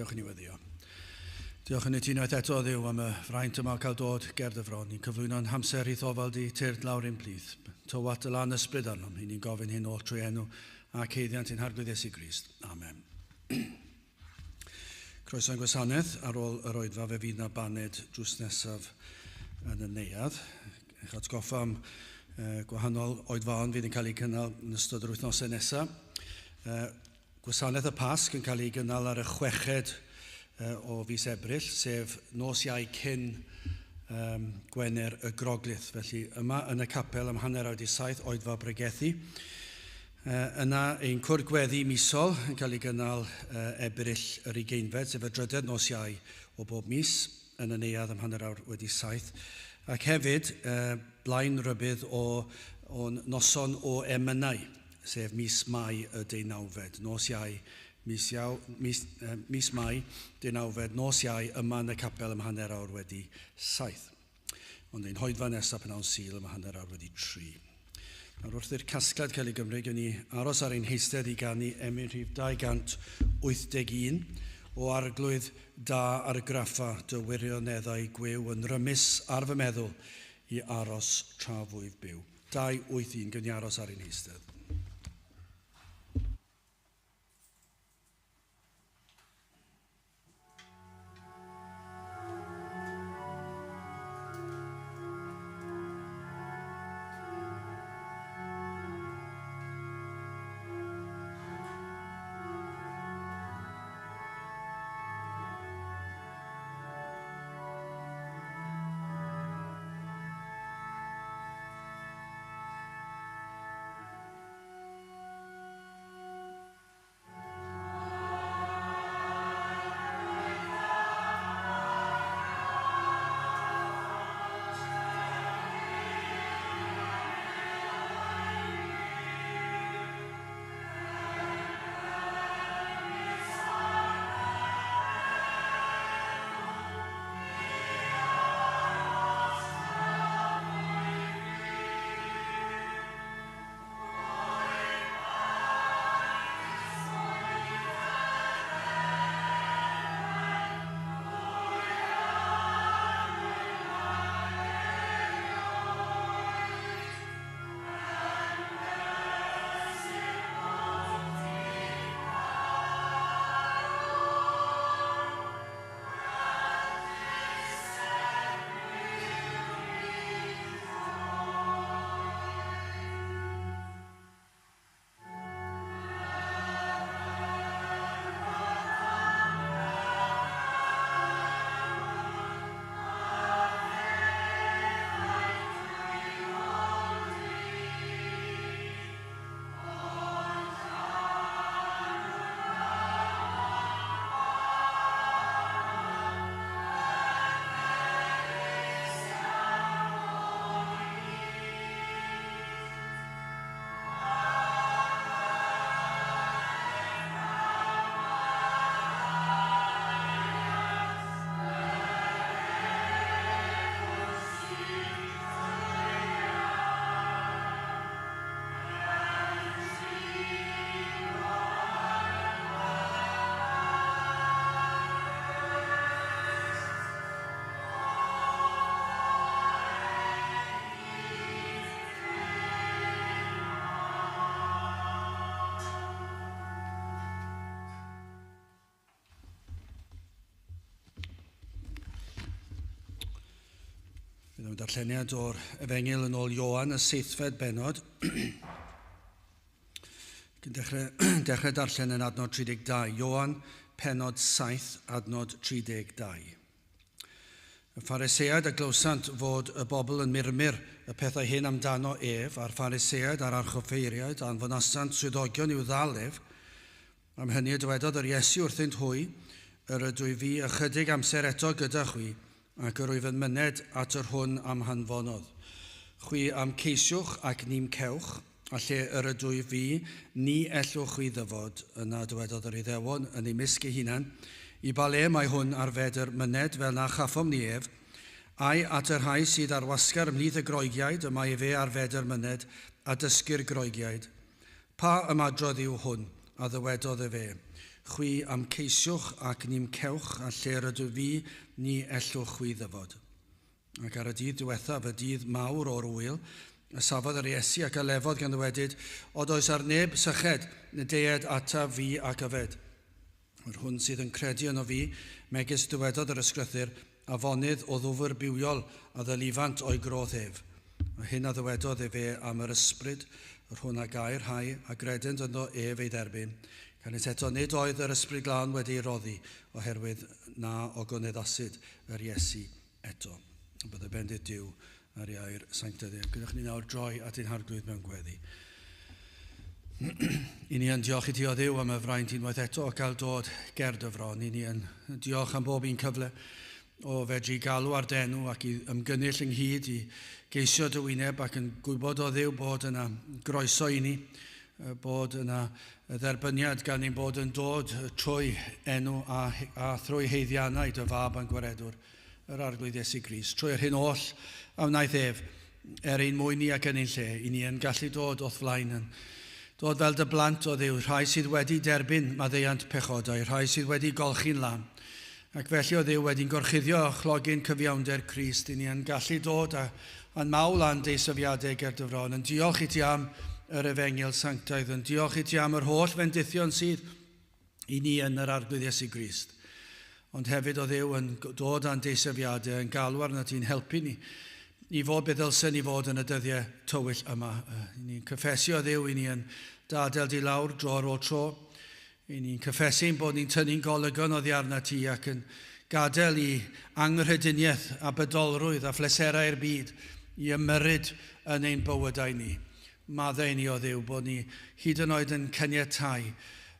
Dewch i ni weddio. Diolch yn i ti unwaith eto, Dduw, am y fraint yma o cael dod ger dy fron. Ni'n cyflwyno'n hamser i'th ofal di, tyrd lawr i'n plith. Tywallt dy lan ysbryd arnom. I ni'n gofyn hyn oll trwy enw ac haeddiant ein Harglwydd Iesu Grist. Amen. Croeso i'n gwasanaeth. Ar ôl yr oedfa fe fydd na baned drws nesaf yn y neuadd. Eich atgoffa am gwahanol oedfaon fydd yn cael eu cynnal yn ystod yr wythnosau nesaf. Gwasanaeth y Pasg yn cael ei gynnal ar y chweched o fis Ebrill, sef nos Iau cyn um, Gwener y Groglith. Felly yma yn y capel am 6:30 oedfa bregethu. Yna ein cwrdd gweddi misol yn cael ei gynnal Ebrill yr ugeinfed, sef y drydedd nos Iau o bob mis, yn y neuadd am 7:30. Ac hefyd, blaen rybudd o o'n noson o emynau, sef mis Mai y deunawfed, nos Iau, mis, Iau, mis, mis Mai deunawfed, nos Iau, yma yn y capel am 7:30. Ond ein hoedfa nesaf pnawn Sul am 3:30. Nawr wrth i'r casgliad cael ei gymryd, gewn ni aros ar ein heistedd i ganu emyn rhif 281 o Arglwydd da argraffa dy wirioneddau gwiw yn rymus ar fy meddwl i aros tra fwyf byw. 281, gewn ni aros ar ein heistedd. Bydd o'n darlleniad o'r Efengyl yn ôl Ioan, y seithfed bennod. Cyn dechrau, dechrau darllen yn adnod 32. Ioan, pennod 7, adnod 32. Y Phariseaid a glywsant fod y bobl yn murmur y pethau hyn amdano ef, a'r Phariseaid a'r archoffeiriaid a anfonasant swyddogion i'w ddal ef. Am hynny y dywedodd yr Iesu wrthynt hwy, Yr ydw i fi ychydig amser eto gyda chwi, ac yr wyf yn myned at yr hwn a'm hanfonodd. Chwi a'm ceisiwch, ac ni'm cewch, a lle yr ydwyf fi, ni ellwch chwi ddyfod. Yna dywedodd yr Iddewon yn eu mysg eu hunain, I ba le mae hwn ar fedr myned, fel na chaffom ni ef? Ai at y rhai sydd ar wasgar ymhlith y Groegiaid y mae efe ar fedr myned, a dysgu'r Groegiaid? Pa ymadrodd yw hwn, a ddywedodd efe? Chwi am ceisiwch ac ni'm cewch, a lle rydw fi, ni ellwch chwi ddyfod. Ac ar y dydd diwethaf, y dydd mawr o'r wyl, y safodd yr Iesu ac a lefodd gan ddywedyd, Od oes ar neb syched, na deued ataf fi ac yfed. Yr hwn sydd yn credu yno fi, megis dywedodd yr ysgrythur, afonydd o ddwfr bywiol a ddylifant o'i groth ef. A hyn a ddywedodd efe am yr ysbryd, yr hwn a gair rhai a gredent ynddo ef ei dderbyn, canys eto nid oedd yr ysbryd glân wedi ei roddi, oherwydd na ogoneddasid yr Iesu eto. Bydde bendith Duw ar ei air sanctaidd ef. Gwnewch ni nawr droi at ein harglwydd mewn gweddi. I ni yn diolch i ti o Dduw am y fraint unwaith eto o gael dod ger dy fron. I ni yn diolch am bob un cyfle o fedru galw ar dy enw ac i ymgynnull ynghyd i geisio dy wyneb ac yn gwybod o Dduw bod yna groeso i ni, bod yna dderbyniad gan ein bod yn dod trwy enw a thrwy haeddiannau dy fab a'n gwaredwr, yr Arglwydd Iesu Grist. Trwy'r hyn oll a wnaeth ef, er ein mwyn ni ac yn ein lle, i ni yn gallu dod o'th flaen yn dod fel dy blant o Dduw, rhai sydd wedi derbyn maddeuant pechodau, rhai sydd wedi golchi'n lan. Ac felly o Dduw wedi'n gorchuddio â chlogyn cyfiawnder Crist, i ni yn gallu dod a'n mawl a'n deisyfiadau ger dy fron, yn diolch i ti am yr efengyl sanctaidd, yn diolch i ti am yr holl fendithion sydd i ni yn yr Arglwydd Iesu Grist. Ond hefyd o Dduw yn dod â'n deisyfiadau, yn galw arno ti'n helpu ni i fod beth ddylsen ni fod yn y dyddiau tywyll yma. Ni'n cyffesu o Dduw, i ni yn dadael di lawr dro ar ôl tro. I ni'n cyffesu ein bod ni'n tynnu'n golygon oddi arna ti ac yn gadael i anghrediniaeth a bydolrwydd a phleserau'r byd i ymyrryd yn ein bywydau ni. Maddau ni o Dduw bod ni hyd yn oed yn caniatáu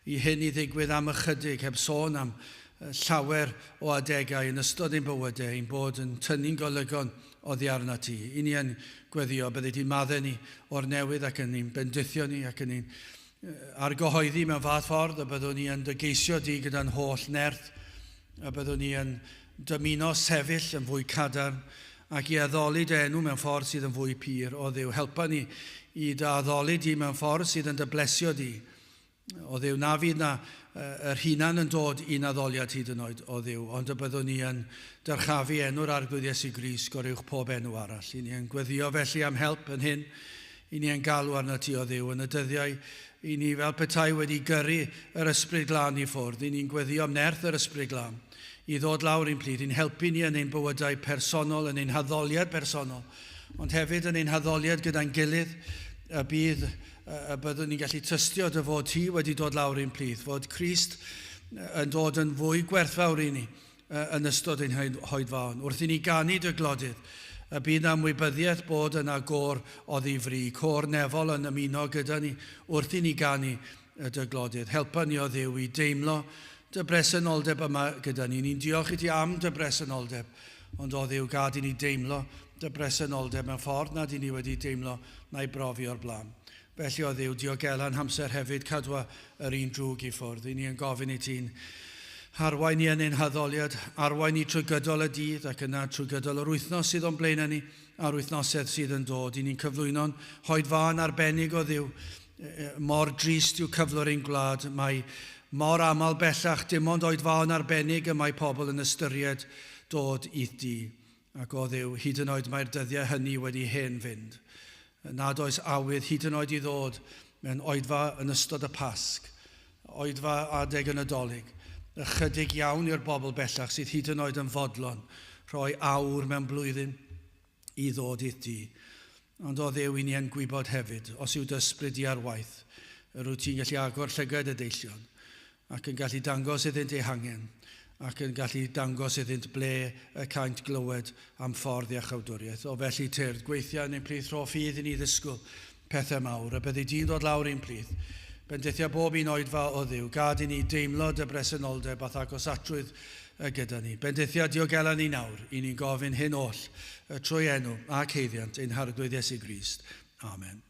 i hyn i ddigwydd am ychydig, heb sôn am llawer o adegau yn ystod ein bywydau, ein bod yn tynnu'n golygon oddi arna ti. I ni yn gweddio, byddi di'n maddau ni o'r newydd ac yn ein bendithio ni ac yn ein argyhoeddi mewn fath ffordd y byddwn ni yn dy geisio di gyda'n holl nerth, y byddwn ni yn dymuno sefyll yn fwy cadarn ac i addoli dy enw mewn ffordd sydd yn fwy pur o Dduw. Helpa ni i dy addoli di mewn ffordd sydd yn dy blesio di. O Dduw, na fydd na yr hunan yn dod i'n addoliad hyd yn oed o Dduw, ond y byddwn ni yn dyrchafu enw'r Arglwydd Iesu Grist goruwch pob enw arall. I ni yn gweddio felly am help yn hyn, i ni yn galw arno ti o Dduw yn y dyddiau, i ni fel petai wedi gyrru yr Ysbryd Glân i ffwrdd, i ni'n gweddio am nerth yr Ysbryd Glân i ddod lawr i'n plith, i'n helpu ni yn ein bywydau personol, yn ein haddoliad personol, ond hefyd yn ein haddoliad gyda'n gilydd, y bydd y byddwn ni'n gallu tystio dy fod ti wedi dod lawr i'n plith, fod Crist yn dod yn fwy gwerthfawr i ni yn ystod ein hoedfaon. Wrth i ni ganu dy glodydd, y bydd na ymwybyddiaeth bod yna gôr oddi fri, côr nefol yn ymuno gyda ni wrth i ni ganu dy glodydd. Helpa ni o Dduw i deimlo dy bresenoldeb yma gyda ni. Ni'n diolch i ti am dy bresenoldeb, ond o Dduw, gad i ni deimlo dy bresenoldeb mewn ffordd nad i ni wedi deimlo na'i brofi o'r blaen. Felly o Dduw, diogela'n hamser hefyd, cadwa yr un drwg i ffwrdd. I ni yn gofyn i ti'n harwain ni yn ein haddoliad, arwain ni trwy gydol y dydd ac yna trwy gydol yr wythnos sydd o'n blaenau ni a'r wythnosedd sydd yn dod. I ni'n cyflwyno'n hoedfa'n arbennig o Dduw. Mor drist yw cyflwr ein gwlad. Mae mor aml bellach dim ond oedfaon arbennig y mae pobl yn ystyried dod i'th di. Ac o Dduw, hyd yn oed mae'r dyddiau hynny wedi hen fynd. Nad oes awydd hyd yn oed i ddod mewn oedfa yn ystod y Pasg, oedfa adeg y Nadolig. Ychydig iawn yw'r bobl bellach sydd hyd yn oed yn fodlon rhoi awr mewn blwyddyn i ddod i'th di. Ond o Dduw, i ni yn gwybod hefyd, os yw dy ysbryd di ar waith, yr wyt ti'n gallu agor llygaid y deillion, ac yn gallu dangos iddynt eu hangen, ac yn gallu dangos iddynt ble y caent glywed am ffordd iachawdwriaeth. O felly tyrd, gweithia yn ein plith rho ffydd i ni ddisgwyl pethau mawr, a byddi di'n dod lawr i'n plith. Bendithia bob un oedfa o Dduw, gad i ni deimlo dy bresenoldeb a agosatrwydd gyda ni. Bendithia diogela ni nawr, i ni'n gofyn hyn oll trwy enw ac haeddiant ein Harglwydd Iesu Grist. Amen.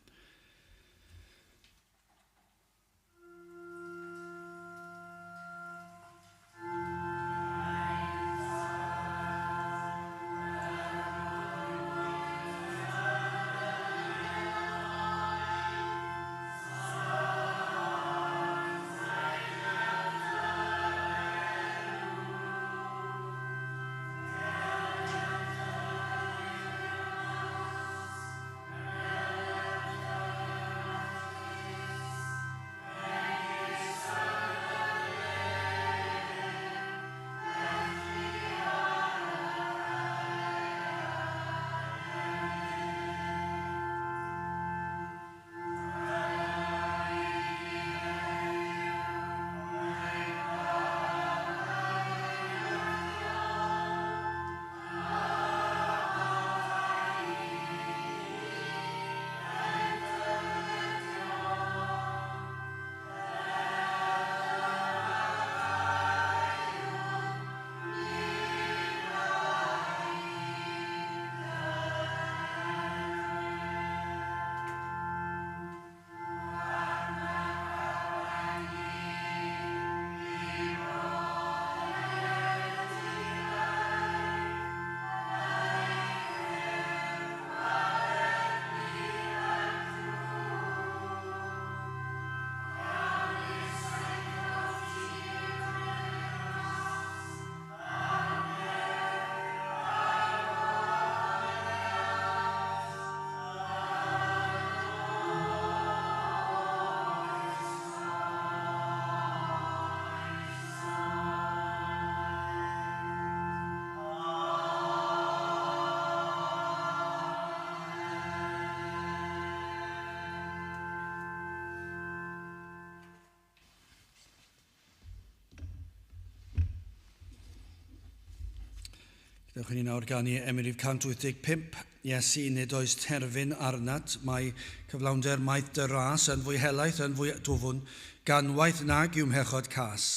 Dewch i ni nawr ganu emyn rhif 185. Iesu, nid oes terfyn arnat, mae cyflawnder maith dy ras yn fwy helaeth, yn fwy dwfwn, ganwaith nag yw mhechod cas.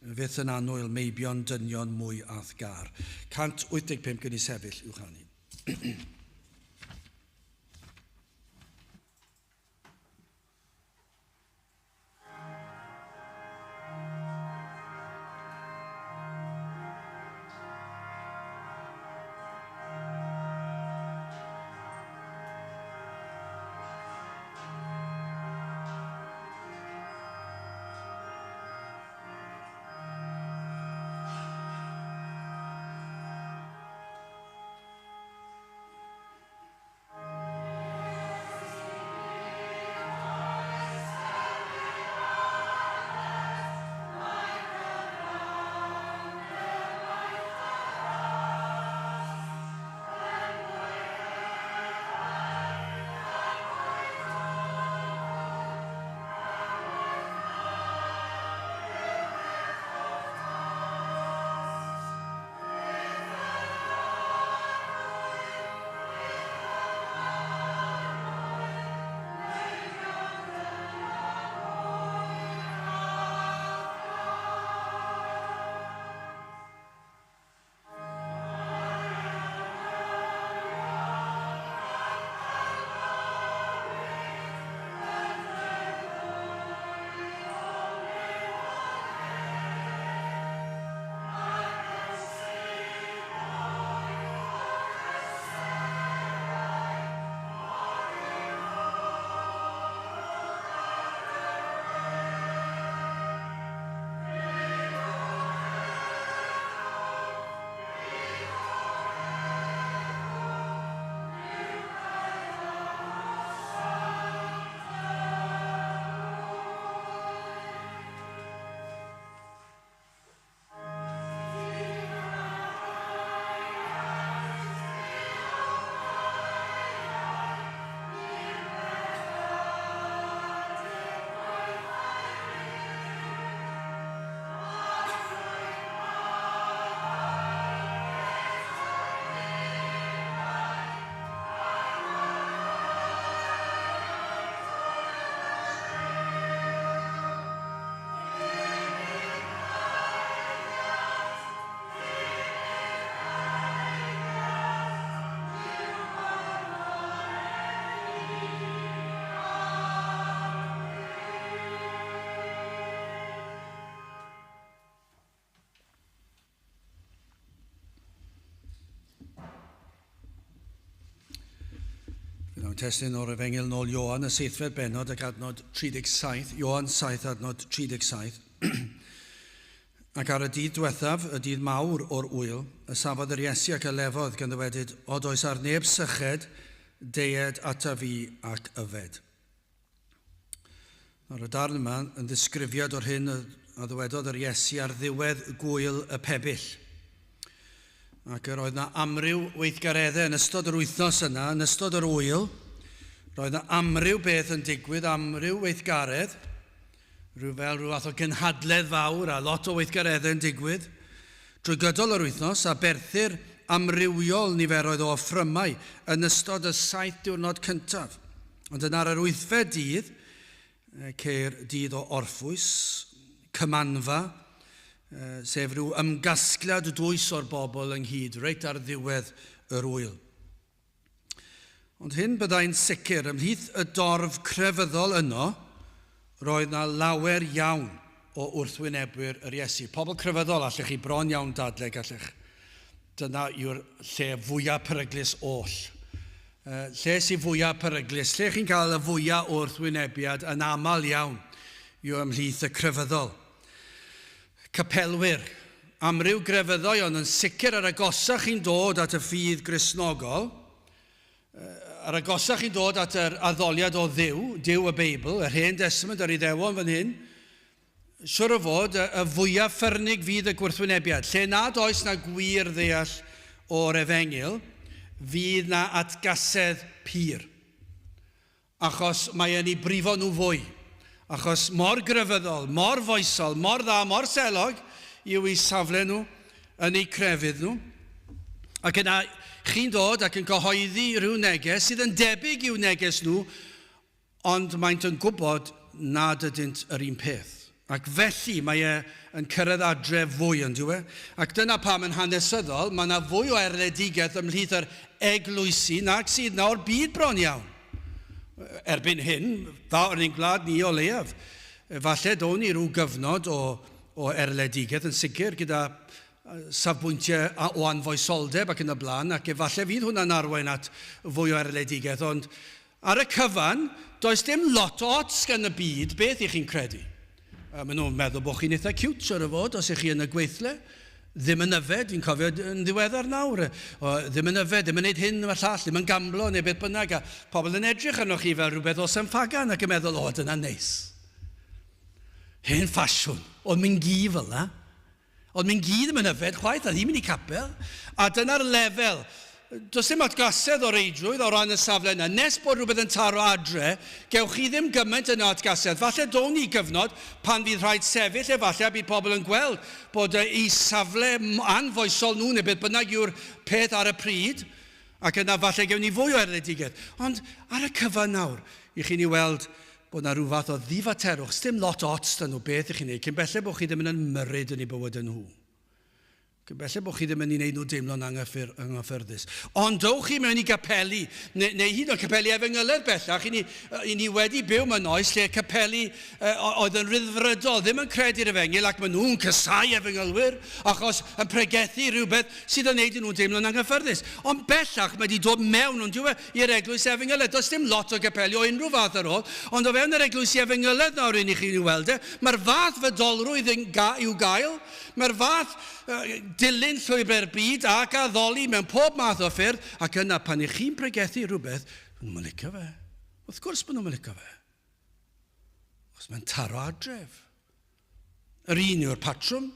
Fyth yn annwyl, meibion dynion mwy a'th gar. 185 gyn i sefyll i'w chanu. Mewn testun o'r Efengyl nôl Ioan, y seithfed bennod ac adnod 37, Ioan 7 adnod 37. Ac ar y dydd diwethaf, y dydd mawr o'r ŵyl, y safodd yr Iesu ac y lefodd gan ddywedyd, Od oes ar neb syched, deued ata fi ac yfed. Nawr, y darn yma yn ddisgrifiad o'r hyn a ddywedodd yr Iesu ar ddiwedd gwyl y pebyll. Ac yr oedd na amryw weithgareddau yn ystod yr wythnos yna, yn ystod yr wyl, roedd na amryw beth yn digwydd, amryw weithgaredd, rhyw fel rhyw fath o gynhadledd fawr a lot o weithgareddau yn digwydd. Drwy gydol yr wythnos, aberthir amrywiol niferoedd o offrymau yn ystod y saith diwrnod cyntaf. Ond yna ar yr wythfed dydd, ceir dydd o orffwys, cymanfa, sef rhyw ymgasgliad dwys o'r bobl ynghyd reit ar ddiwedd yr ŵyl. Ond hyn byddai'n sicr, ymhlith y dorf crefyddol yno, roedd na lawer iawn o wrthwynebwyr yr Iesu. Pobl crefyddol, allech chi bron iawn dadle, gallech. Dyna yw'r lle fwyaf peryglus oll. Lle sydd fwyaf peryglus, lle chi'n cael y fwyaf o wrthwynebiad yn aml iawn yw ymhlith y crefyddol. Capelwyr, amryw grefyddau, ond yn sicr ar agosach chi'n dod at y ffydd Gristnogol, ar agosach chi'n dod at yr addoliad o Dduw, Duw y Beibl, yr Hen Destament a'r Iddewon fan hyn, siwr o fod, y fwyaf ffyrnig fydd y gwrthwynebiad. Lle nad oes na gwir ddeall o'r efengyl, fydd na atgasedd pur. Achos mae e'n eu brifo nhw fwy. Achos mor grefyddol, mor foesol, mor dda, mor selog yw eu safle nhw yn eu crefydd nhw. Ac yna chi'n dod ac yn cyhoeddi rhyw neges sydd yn debyg i'w neges nhw, ond maent yn gwybod nad ydynt yr un peth. Ac felly mae e yn cyrraedd adre fwy, yn dyw e? Ac dyna pam yn hanesyddol mae yna fwy o erledigaeth ymhlith yr eglwysi nag sydd yna o'r byd bron iawn. Erbyn hyn, fa yn ein gwlad ni o leiaf, falle down ni rhyw gyfnod o, o erledigaeth yn sicr gyda safbwyntiau o anfoesoldeb ac yn y blaen, ac efallai fydd hwnna'n arwain at fwy o erledigaeth, ond ar y cyfan, does dim lot o ots gan y byd beth i chi'n credu. Maen nhw'n meddwl bod chi'n eitha cute, siwr o fod, os ych chi yn y gweithle. Ddim yn yfed, fi'n cofio yn ddiweddar nawr, o, ddim yn yfed, ddim yn gwneud hyn a'r llall, ddim yn gamblo neu beth bynnag, a pobl yn edrych arnoch chi fel rhywbeth o San Ffagan ac yn meddwl, o, dyna'n neis. Hen ffasiwn, oedd mynd gi fel yna. Ond mynd gi ddim yn yfed chwaith, a ddim yn i capel. A dyna'r lefel. Does dim atgasedd o reidrwydd o ran y safle yna. Nes bod rhywbeth yn taro adre, gewch chi ddim gymaint yna atgasedd. Falle down ni gyfnod pan fydd rhaid sefyll efallai a bydd pobl yn gweld bod eu safle anfoesol nhw neu beth bynnag yw'r peth ar y pryd, ac yna falle gewn ni fwy o erledigaeth. Ond ar y cyfan nawr, i chi'n ei weld bod 'na rhyw fath o ddifaterwch, sdim lot ots 'da nhw beth ych chi'n neud, cyn belled bod chi ddim yn ymyrryd yn eu bywydau nhw. Cyn belled bod chi ddim yn ei wneud nhw deimlo'n anghyffyrddus. Ond dowch chi mewn i gapeli, neu, neu hyd yn oed capeli efengyledd bellach, i ni, i ni wedi byw mewn oes lle capeli oedd yn ryddfrydol, ddim yn credu'r efengyl ac maen nhw'n casau efengylwyr achos yn pregethu rhywbeth sydd yn neud i nhw'n deimlo'n anghyffyrddus. Ond bellach mae wedi dod mewn, ond dyw e, i'r eglwys efengyledd. Does dim lot o gapeli o unrhyw fath ar ôl, ond o fewn yr eglwysi efengyledd nawr un i chi'n ei weld e, mae'r fath fydolrwydd yn ga i'w gael, mae'r fath uh, dilyn llwybrau'r byd ac addoli mewn pob math o ffyrdd, ac yna pan i chi'n pregethu rhywbeth, maen nhw'n licio fe. Wrth gwrs maen nhw'n licio fe. Os mae'n taro adref. Yr un yw'r patrwm.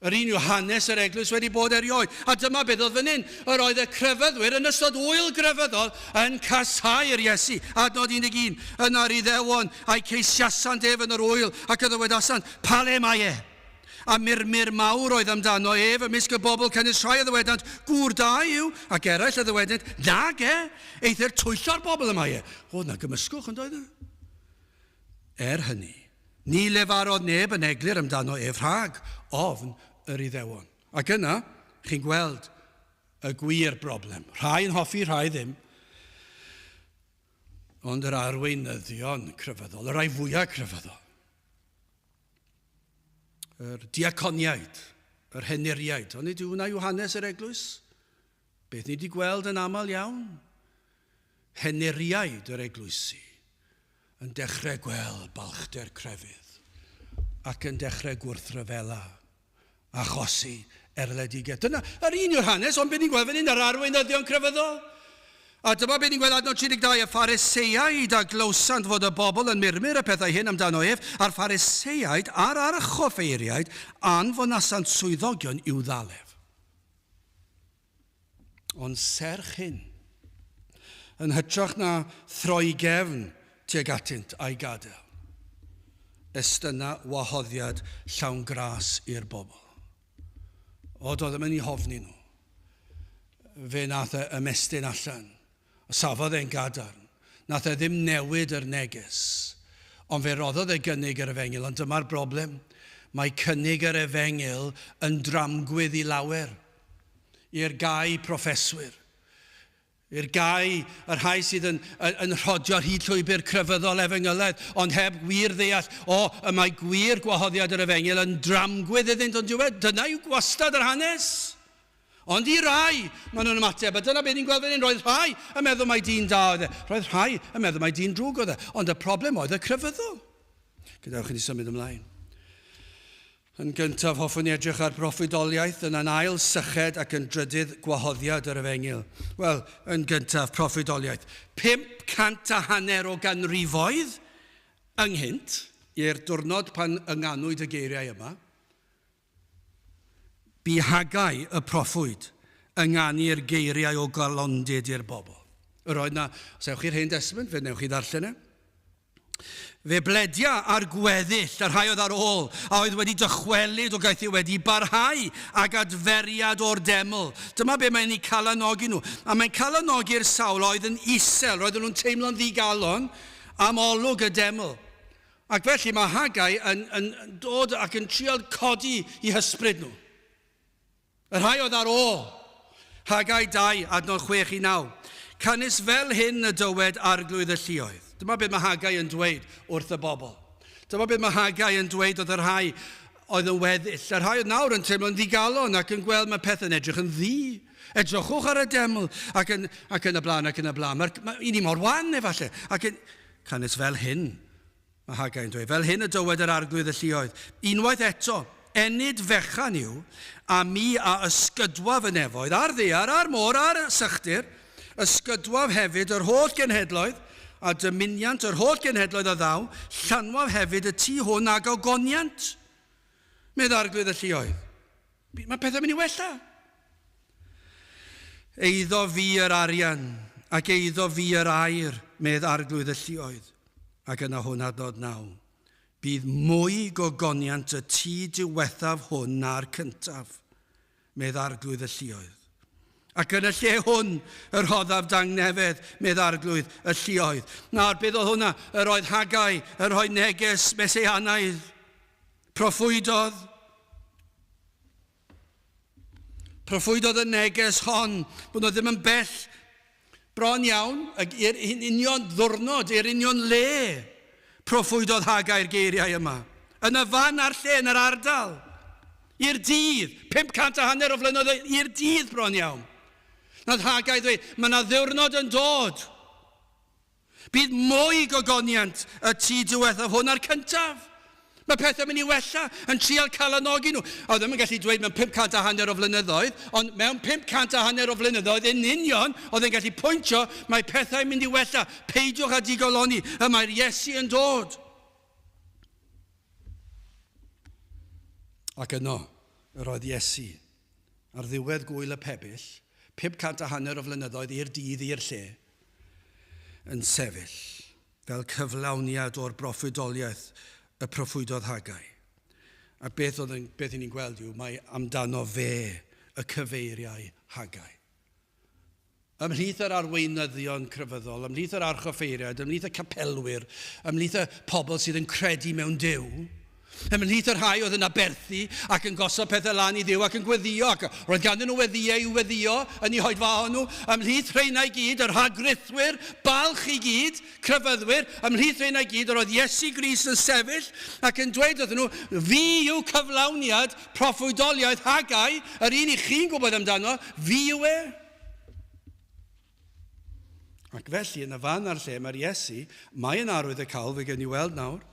Yr un yw hanes yr eglwys wedi bod erioed. A dyma beth oedd fan hyn. Yr oedd y crefyddwyr yn ystod ŵyl grefyddol yn casáu'r Iesu. Adnod 11. Yna'r Iddewon a'i ceisiasant ef yn yr ŵyl ac y ddywedasant, Pa le mae e? A murmur mawr oedd amdano ef ymysg y bobl canys rhai a ddywedant, Gŵr da yw, ac eraill a ddywedent, Nage, eithr twyllo'r bobl y mae e. Oedd na gymysgwch, yn doedd e? Er hynny, ni lefarodd neb yn eglur amdano ef rhag ofn yr Iddewon. Ac yna, chi'n gweld y gwir broblem. Rhai yn hoffi, rhai ddim. Ond yr arweinyddion crefyddol, y rhai fwyaf crefyddol, yr diaconiaid, yr henuriaid, ond nid yw hwnna yw hanes yr eglwys? Beth ni wedi gweld yn aml iawn? Henuriaid yr eglwysi yn dechrau gweld balchder crefydd ac yn dechrau gwrthryfela, achosi erledigaeth. Dyna yr un yw'r hanes, ond beth ni'n gweld fan hyn, yr arweinyddion crefyddol. A dyma beth ni'n gweld adnod 32, y Phariseaid a glywsant fod y bobl yn murmur y pethau hyn amdano ef, a'r Phariseaid a'r archoffeiriaid anfonasant swyddogion i'w ddal ef. Ond serch hyn, yn hytrach na throi gefn tuag atynt a'i gadael, estyna wahoddiad llawn gras i'r bobl. O, doedd ddim yn eu hofni nhw. Fe nath e ymestyn allan. Safodd e'n gadarn. Nath e ddim newid yr neges. Ond fe roddodd e gynnig yr efengyl. Ond dyma'r broblem. Mae cynnig yr efengyl yn dramgwydd i lawer. I'r gau proffeswyr. I'r gau y rhai sydd yn, yn, yn rhodio ar hyd llwybr crefyddol efengylaidd, ond heb wir ddeall, o, y mae gwir gwahoddiad yr efengyl yn dramgwydd iddynt, ond dyw e, dyna yw gwastad yr hanes. Ond i rai, maen nhw'n ymateb, a dyna beth ni'n gweld fan hyn, roedd rhai yn meddwl mai dyn da oedd e, roedd rhai yn meddwl mai dyn drwg oedd e, ond y problem oedd y crefyddol. Gadewch i ni symud ymlaen. Yn gyntaf, hoffwn i edrych ar broffwydoliaeth, yna'n ail syched ac yn drydydd gwahoddiad yr efengyl. Wel, yn gyntaf, proffwydoliaeth. 550 o ganrifoedd ynghynt i'r diwrnod pan ynganwyd y geiriau yma, Bu Haggai y proffwyd ynganu'r geiriau o galondid i'r bobl. Yr oedd 'na, os ewch chi'r Hen Destament, fe wnewch chi ddarllen e. Fe bledia ar gweddill y rhai oedd ar ôl, a oedd wedi dychwelyd o gaethiwed i barhau ag adferiad o'r deml. Dyma be mae'n eu calanogi nhw. A mae'n calanogi'r sawl oedd yn isel, roedden nhw'n teimlo'n ddigalon am olwg y deml. Ac felly mae Haggai yn, yn dod ac yn trial codi i hysbryd nhw. Y rhai oedd ar ôl. Haggai 2, adnod 6 i 9. Canys fel hyn y dywed arglwydd y lluoedd. Dyma beth mae Haggai yn dweud wrth y bobl. Dyma beth mae Haggai yn dweud wrth y rhai oedd yn weddill. Y rhai oedd nawr yn teimlo'n ddigalon ac yn gweld mae pethau'n edrych yn ddu. Edrychwch ar y deml ac yn, ac yn y blaen ac yn y blaen. Mae'r, mae, i ni mor wan efallai. Ac yn, canys fel hyn Mae Haggai yn dweud, Fel hyn y dywed yr Arglwydd y lluoedd, Unwaith eto, ennyd fechan yw, a mi a ysgydwaf y nefoedd, a'r ddaear, a'r môr, a'r sychdir, ysgydwaf hefyd yr holl genhedloedd, a dymuniant yr holl genhedloedd a ddaw, llanwaf hefyd y tŷ hwn ag ogoniant, medd Arglwydd y lluoedd. Mae pethau'n mynd i wella. Eiddo fi yr arian, ac eiddo fi yr aur, medd Arglwydd y lluoedd. Ac yna hwn adnod 9. Bydd mwy gogoniant y tŷ diwethaf hwn na'r cyntaf, medd Arglwydd y lluoedd. Ac yn y lle hwn y rhoddaf dangnefedd, medd Arglwydd y lluoedd. Nawr, beth oedd hwnna? Yr oedd Haggai yn rhoi neges Meseianaidd. Proffwydodd. Proffwydodd y neges hon, bod nhw ddim yn bell bron iawn, i'r union ddwrnod, i'r union le. Proffwydodd Hagai'r geiriau yma. Yn y fan a'r lle, yn yr ardal. I'r dydd, 500 a hanner o flynyddoedd, i'r dydd bron iawn. Nath Hagai ddweud, mae yna ddiwrnod yn dod. Bydd mwy gogoniant y tŷ diwethaf hwn na'r cyntaf. Mae pethau'n mynd i wella, yn trial calanogi nhw. A ddim yn gallu dweud mewn 500 a hanner o flynyddoedd, ond mewn 500 a hanner o flynyddoedd yn union, oedd e'n gallu pwyntio, mae pethau'n mynd i wella. Peidiwch â digoloni, y mae'r Iesu yn dod. Ac yno, yr oedd Iesu, ar ddiwedd gwyl y pebyll, 500 a hanner o flynyddoedd i'r dydd i'r lle, yn sefyll fel cyflawniad o'r broffwydoliaeth y proffwydodd Haggai. A beth oedd yn, beth ni'n gweld yw mae amdano fe y cyfeiriau Haggai. Ymhlith yr arweinyddion crefyddol, ymhlith yr archoffeiriaid, ymhlith y capelwyr, ymhlith y pobl sydd yn credu mewn Duw, Ymhlith y rhai oedd yn aberthu ac yn gosod pethau lan i Dduw ac yn gweddïo, ac roedd ganddyn nhw weddïau i'w weddïo yn eu hoedfaon nhw, ymhlith rheina i gyd, y rhagrithwyr balch i gyd, crefyddwyr, ymhlith rheina i gyd, yr oedd Iesu Grist yn sefyll ac yn dweud wrthyn nhw, Fi yw cyflawniad proffwydoliaeth Haggai, yr un i chi'n gwybod amdano, fi yw e. Ac felly, yn y fan a'r lle, mae'r Iesu, mae yn arwydd y cawl, fe gewn ni weld nawr.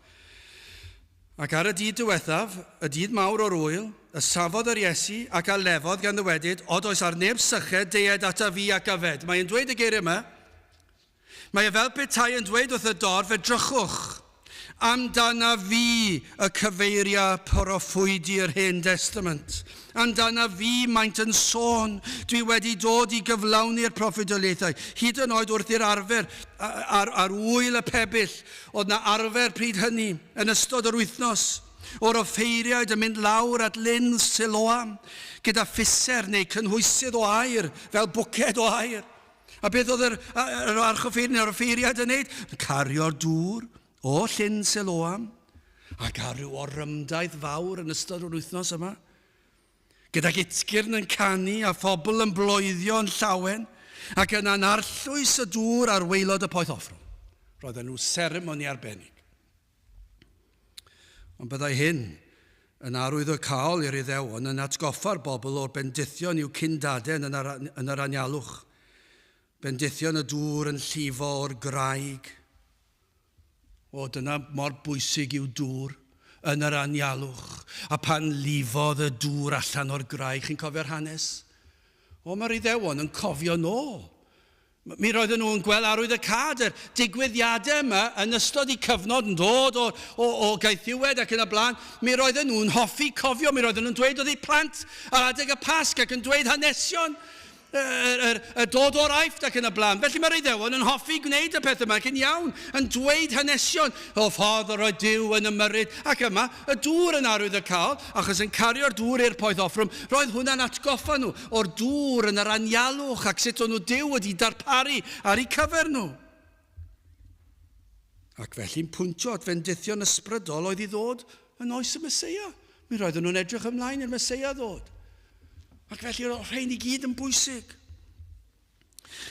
Ac ar y dydd diwethaf, y dydd mawr o'r ŵyl, y safodd yr Iesu ac a lefodd gan ddywedyd, Od oes ar neb syched, deued ata fi ac yfed. Mae'n dweud y geiriau yma. Mae e fel petai yn dweud wrth y dorf, Edrychwch, amdana fi y cyfeiria proffwydi yr Hen Destament. Amdana fi maent yn sôn. Dwi wedi dod i gyflawni'r proffwydoliaethau. Hyd yn oed wrth i'r arfer ar, ar ŵyl y pebyll, oedd na arfer pryd hynny, yn ystod yr wythnos, o'r offeiriaid yn mynd lawr at lyn Siloam gyda phuser neu cynhwysydd o aer, fel bwced o aer. A beth oedd yr, yr archoffeiriad neu'r offeiriad yn neud? Cario'r dŵr o Llyn Siloam ac ar ryw orymdaith fawr yn ystod yr wythnos yma. Gydag utgyrn yn canu a phobl yn bloeddio yn llawen ac yna'n arllwys y dŵr ar waelod y poeth offrwm. Roedden nhw seremoni arbennig. Ond byddai hyn yn arwyddocaol i'r Iddewon yn atgoffa'r bobl o'r bendithion i'w cyn-daden yn yr, yn yr anialwch. Bendithion y dŵr yn llifo o'r graig. O, dyna mor bwysig yw dŵr yn yr anialwch. A pan lifodd y dŵr allan o'r graig, chi'n cofio'r hanes? O, mae'r Iddewon yn cofio nôl. Mi roedden nhw yn gweld arwydd y cad, yr digwyddiadau yma yn ystod eu cyfnod yn dod o, o, o gaethiwed ac yn y blaen. Mi roedden nhw'n hoffi cofio, mi roedden nhw'n dweud oedd eu plant ar adeg y Pasg ac yn dweud hanesion. Y, y, y dod o'r Aifft ac yn y blaen. Felly mae'r Iddewon yn hoffi gwneud y peth yma ac yn iawn, yn dweud hanesion o ffordd yr oedd Duw yn ymyrryd. Ac yma, y dŵr yn arwydd y cael, achos yn cario'r dŵr i'r poeth offrwm, roedd hwnna'n atgoffa nhw o'r dŵr yn yr anialwch ac sut o'n nhw Duw wedi darparu ar eu cyfer nhw. Ac felly'n pwyntio at fendithion ysbrydol oedd i ddod yn oes y Meseia. Mi roedden nhw'n edrych ymlaen i'r Meseia ddod. Ac felly roedd rhain i gyd yn bwysig.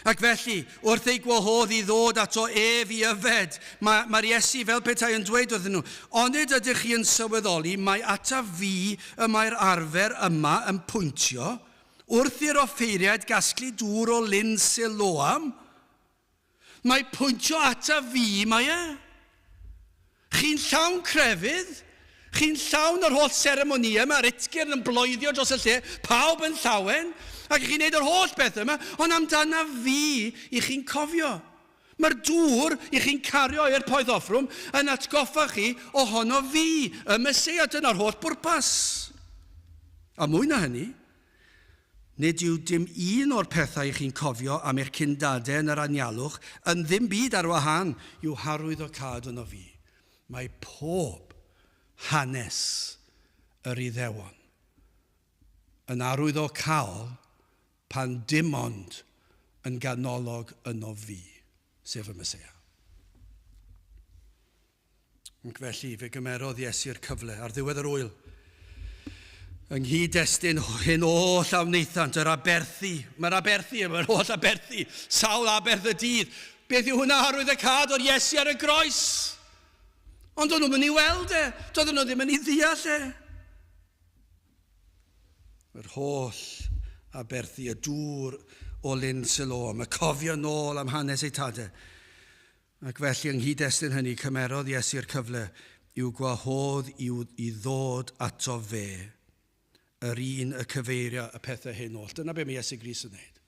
Ac felly, wrth ei gwahodd i ddod ato ef i yfed, mae'r mae Iesu fel petai yn dweud wrthyn nhw, onid ydych chi yn sylweddoli mai ataf fi y mae'r arfer yma yn pwyntio, wrth i'r offeiriaid gasglu dŵr o lyn Siloam? Mae pwyntio ata fi, mae e. Chi'n llawn crefydd, chi'n llawn yr holl seremonïau, mae'r utgyrn yn bloeddio dros y lle, pawb yn llawen, ac chi'n neud yr holl bethau yma, ond amdana fi i chi'n cofio. Mae'r dŵr i chi'n cario i'r poeth offrwm yn atgoffa chi ohono fi, y Meseia, dyna'r holl bwrpas. A mwy na hynny, Nid yw dim un o'r pethau i chi'n cofio am eich cyn-dade yn yr anialwch yn ddim byd ar wahân i'w harwyddocâd yno fi. Mae pob hanes yr Iddewon yn arwyddocaol pan dim ond yn ganolog yno fi, sef y Meseia. Ac felly, fe gymerodd Iesu'r cyfle ar ddiwedd yr ŵyl. Yng nghyd-destun hyn oll a wnaethant, yr aberthu, mae'r aberthu, mae'r holl aberthu, sawl aberth y dydd. Beth yw hwnna arwydd y cad o'r Iesu ar y groes? Ond o'n nhw'n mynd i weld e, doedden nhw ddim yn ei ddeall e. Yr holl aberthu, y dŵr o Lyn Siloam, y cofio nôl am hanes eu tadau. Ac felly, yng nghyd-destun hynny, cymerodd Iesu'r cyfle i'w gwahodd i'w, i ddod ato fe, yr un y cyfeiria y pethau hyn oll. Dyna be mae Iesu Grist yn wneud.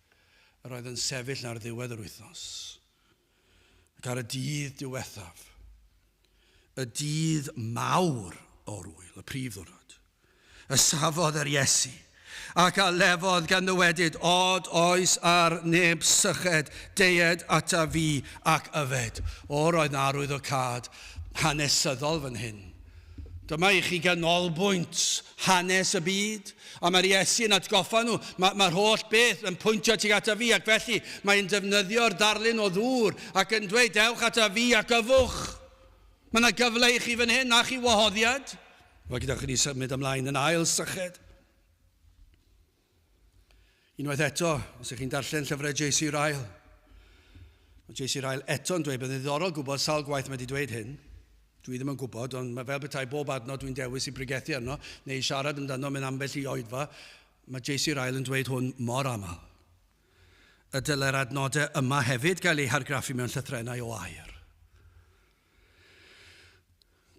Yr oedd yn sefyll ar ddiwedd yr wythnos, ac ar y dydd diwethaf, y dydd mawr o'r ŵyl, y prif ddwrnod, Y safodd yr Iesu, ac a lefodd gan ddywedyd, Od oes ar neb syched, deued ata fi ac yfed. O, roedd 'na arwyddocâd hanesyddol fan hyn. Dyma i chi ganolbwynt hanes y byd, a mae'r Iesu yn atgoffa nhw, mae'r ma holl beth yn pwyntio tuag ata fi, ac felly mae'n defnyddio'r darlun o ddŵr ac yn dweud, dewch ata fi ac yfwch. Mae yna gyfle i chi fan hyn, a chi wahoddiad. Wel, gyda chi ni symud ymlaen yn ail syched. Unwaith eto, os ydych chi'n darllen llyfrau J.C. Ryle, mae J.C. Ryle eto'n dweud, bydd yn ddiddorol gwybod sawl gwaith mae wedi dweud hyn. Dwi ddim yn gwybod, ond mae fel petai bob adnod dwi'n dewis i bregethu arno, neu i siarad amdano mewn ambell i oedfa, mae J.C. Ryle yn dweud hwn mor aml. Y dylai'r adnodau yma hefyd gael eu hargraffu mewn llythrennau o aur.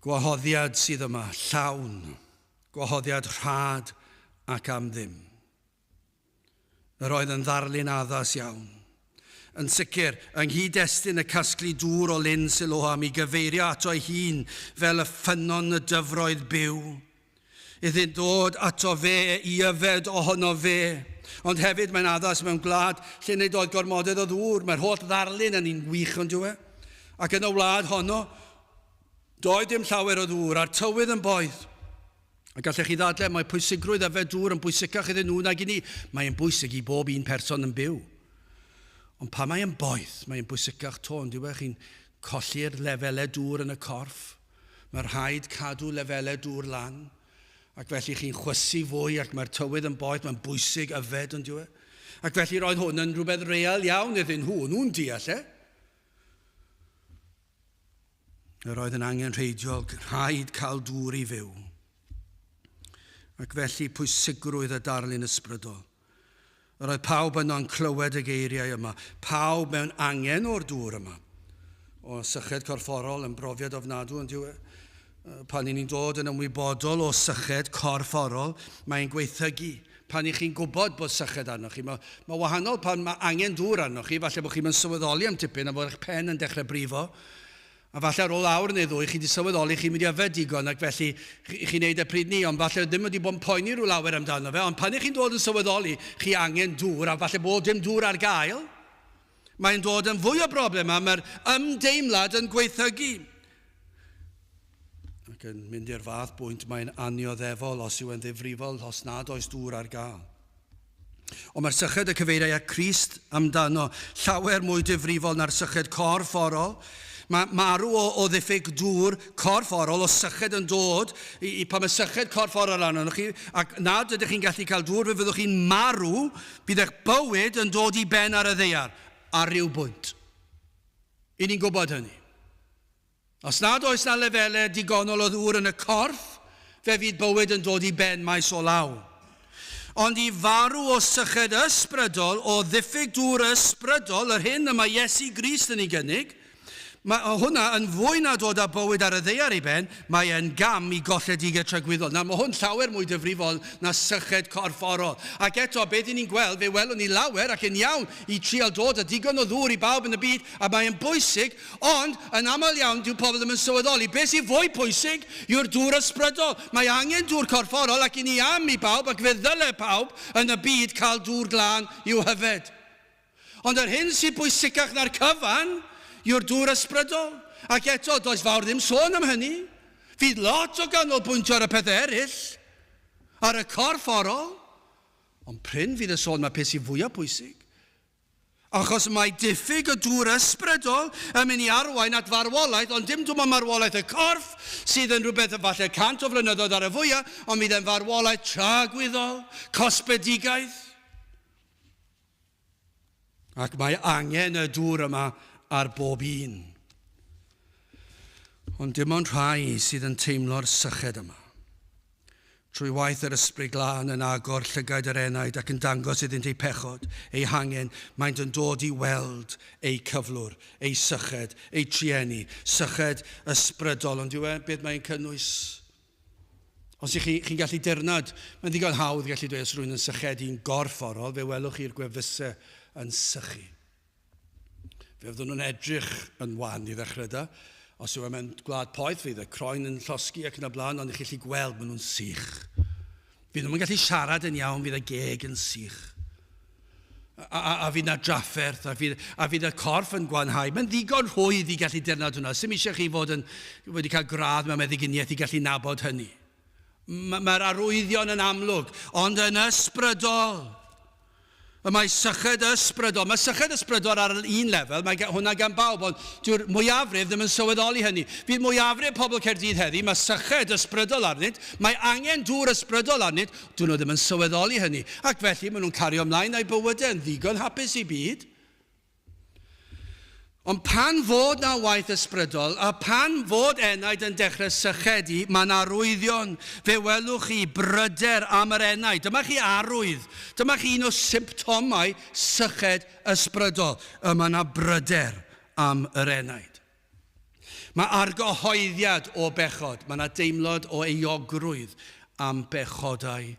Gwahoddiad sydd yma, llawn, gwahoddiad rhad ac am ddim. Yr oedd yn ddarlun addas iawn. Yn sicr, yng nghyd-destun y casglu dŵr o Lyn Siloam i gyfeirio ato ei hun fel y ffynnon y dyfroedd byw, iddynt ddod ato fe i yfed ohono fe. Ond hefyd mae'n addas mewn gwlad lle nid oedd gormodedd o ddŵr. Mae'r holl ddarlun yn un wych ond yw e. Ac yn y wlad honno, doedd dim llawer o ddŵr, a'r tywydd yn boeth. A gallech chi ddadlau mae pwysigrwydd yfed dŵr yn bwysicach iddyn nhw nag i ni. Mae'n bwysig i bob un person yn byw. Ond pan mae'n boeth, mae'n bwysicach to, ond yw e? Chi'n colli'r lefelau dŵr yn y corff. Mae rhaid cadw lefelau dŵr lan, ac felly chi'n chwysu fwy ac mae'r tywydd yn boeth, mae'n bwysig yfed, ond yw e? Ac felly roedd hwn yn rhywbeth real iawn iddyn nhw, nhw'n deall e. Yr oedd yn angenrheidiol, rhaid cael dŵr i fyw. Ac felly pwysigrwydd y darlun ysbrydol. Yr oedd pawb yno'n clywed y geiriau yma, pawb mewn angen o'r dŵr yma. O syched corfforol yn brofiad ofnadw yn diwe. Pan i ni'n dod yn ymwybodol o syched corfforol, mae'n gweithygu. Pan i chi'n gwybod bod syched arnoch chi, mae, mae wahanol pan mae angen dŵr arnoch chi, falle bod chi'n mynd sylweddoli am tipyn a bod eich pen yn dechrau brifo. A falle ar ôl awr neu ddwy, chi wedi sylweddoli chi'n mynd i yfed digon ac felly chi'n neud e pryd ni, ond falle ddim wedi bod yn poeni rhyw lawer amdano fe, ond pan ych chi'n dod yn sylweddoli chi angen dŵr a falle bod dim dŵr ar gael, mae'n dod yn fwy o broblem a mae'r ymdeimlad yn gweithygu. Ac yn mynd i'r fath bwynt mae'n annioddefol os yw e'n ddifrifol os nad oes dŵr ar gael. Ond mae'r syched y cyfeiriau at Crist amdano llawer mwy difrifol na'r syched corfforol. Mae marw o, o ddiffyg dŵr corfforol, o syched yn dod, i, i pan mae syched corfforol arnoch chi, ac nad ydych chi'n gallu cael dŵr, fe fyddwch chi'n marw, bydd eich bywyd yn dod i ben ar y ddaear, ar ryw bwynt. I ni'n gwybod hynny. Os nad oes 'na lefelau digonol o ddŵr yn y corff, fe fydd bywyd yn dod i ben maes o law. Ond i farw o syched ysbrydol, o ddiffyg dŵr ysbrydol, yr hyn y mae Iesu Grist yn ei gynnig, mae hwnna yn fwy na dod â bywyd ar y ddaear i ben, mae e'n gam i golledigaeth tragwyddol. Nawr, mae hwn llawer mwy difrifol na syched corfforol. Ac eto, beth 'y ni'n gweld, fe welwn ni lawer, ac yn iawn, i trial dod â digon o ddŵr i bawb yn y byd, a mae e'n bwysig, Ond, yn aml iawn, dyw pobl ddim yn sylweddoli beth sy'n fwy pwysig yw'r dŵr ysbrydol. Mae angen dŵr corfforol ac i ni am i bawb, ac fe ddyle pawb yn y byd cael dŵr glân i'w hyfed. Ond yr hyn sy'n bwysicach na'r cyfan yw'r dŵr ysbrydol. Ac eto, does fawr ddim sôn am hynny. Fydd lot o ganolbwyntio ar y pethau eraill, ar y corfforol, ond prin fydd y sôn am y peth sy'n fwyaf pwysig. Achos mae diffyg y dŵr ysbrydol yn mynd i arwain at farwolaeth, ond dim dim ond marwolaeth y corff, sydd yn rhywbeth falle 100 o flynyddoedd ar y fwya, ond fydd e'n farwolaeth tragwyddol, cosbedigaeth. Ac mae angen y dŵr yma ar bob un. Ond dim ond rhai sydd yn teimlo'r syched yma. Trwy waith yr Ysbryd Glân yn agor llygaid yr enaid ac yn dangos iddynt eu pechod, eu hangen, maent yn dod i weld eu cyflwr, eu syched, eu trueni, syched ysbrydol, ond yw e beth mae'n cynnwys? Os ych chi'n chi gallu dirnad, mae'n ddigon hawdd gallu dweud os rwy'n yn sychedu'n gorfforol, fe welwch chi'r gwefusau yn sychu. Fe fyddwn nhw'n edrych yn wan i ddechrau da. Os yw e mewn gwlad poeth, fydd y croen yn llosgi ac yn y blaen, ond i chi allu gweld, maen nhw'n sych. Fydd nhw'n gallu siarad yn iawn, fydd y geg yn sych. A, a, a fydd na drafferth, a fydd, a fydd y corff yn gwanhau. Mae'n ddigon rhwydd i gallu dirnad hwnna. Sym eisiau chi fod yn, wedi cael gradd mewn meddyginiaeth i gallu nabod hynny. Mae'r arwyddion yn amlwg, ond yn ysbrydol. Y mae syched ysbrydol. Mae syched ysbrydol ar un lefel, mae hwnna gan bawb, ond dyw'r mwyafrif ddim yn sylweddoli hynny. Fydd mwyafrif pobl Caerdydd heddi, mae syched ysbrydol arnynt, mae angen dŵr ysbrydol arnynt, dyn nhw ddim yn sylweddoli hynny. Ac felly maen nhw'n cario ymlaen â'u bywydau yn ddigon hapus i byd. Ond pan fod 'na waith ysbrydol, a phan fod enaid yn dechrau sychedu, mae 'na arwyddion. Fe welwch chi bryder am yr enaid. Dyma chi arwydd. Dyma chi un o symptomau syched ysbrydol. Y mae 'na bryder am yr enaid. Mae argyhoeddiad o bechod. Mae 'na deimlad o euogrwydd am bechodau.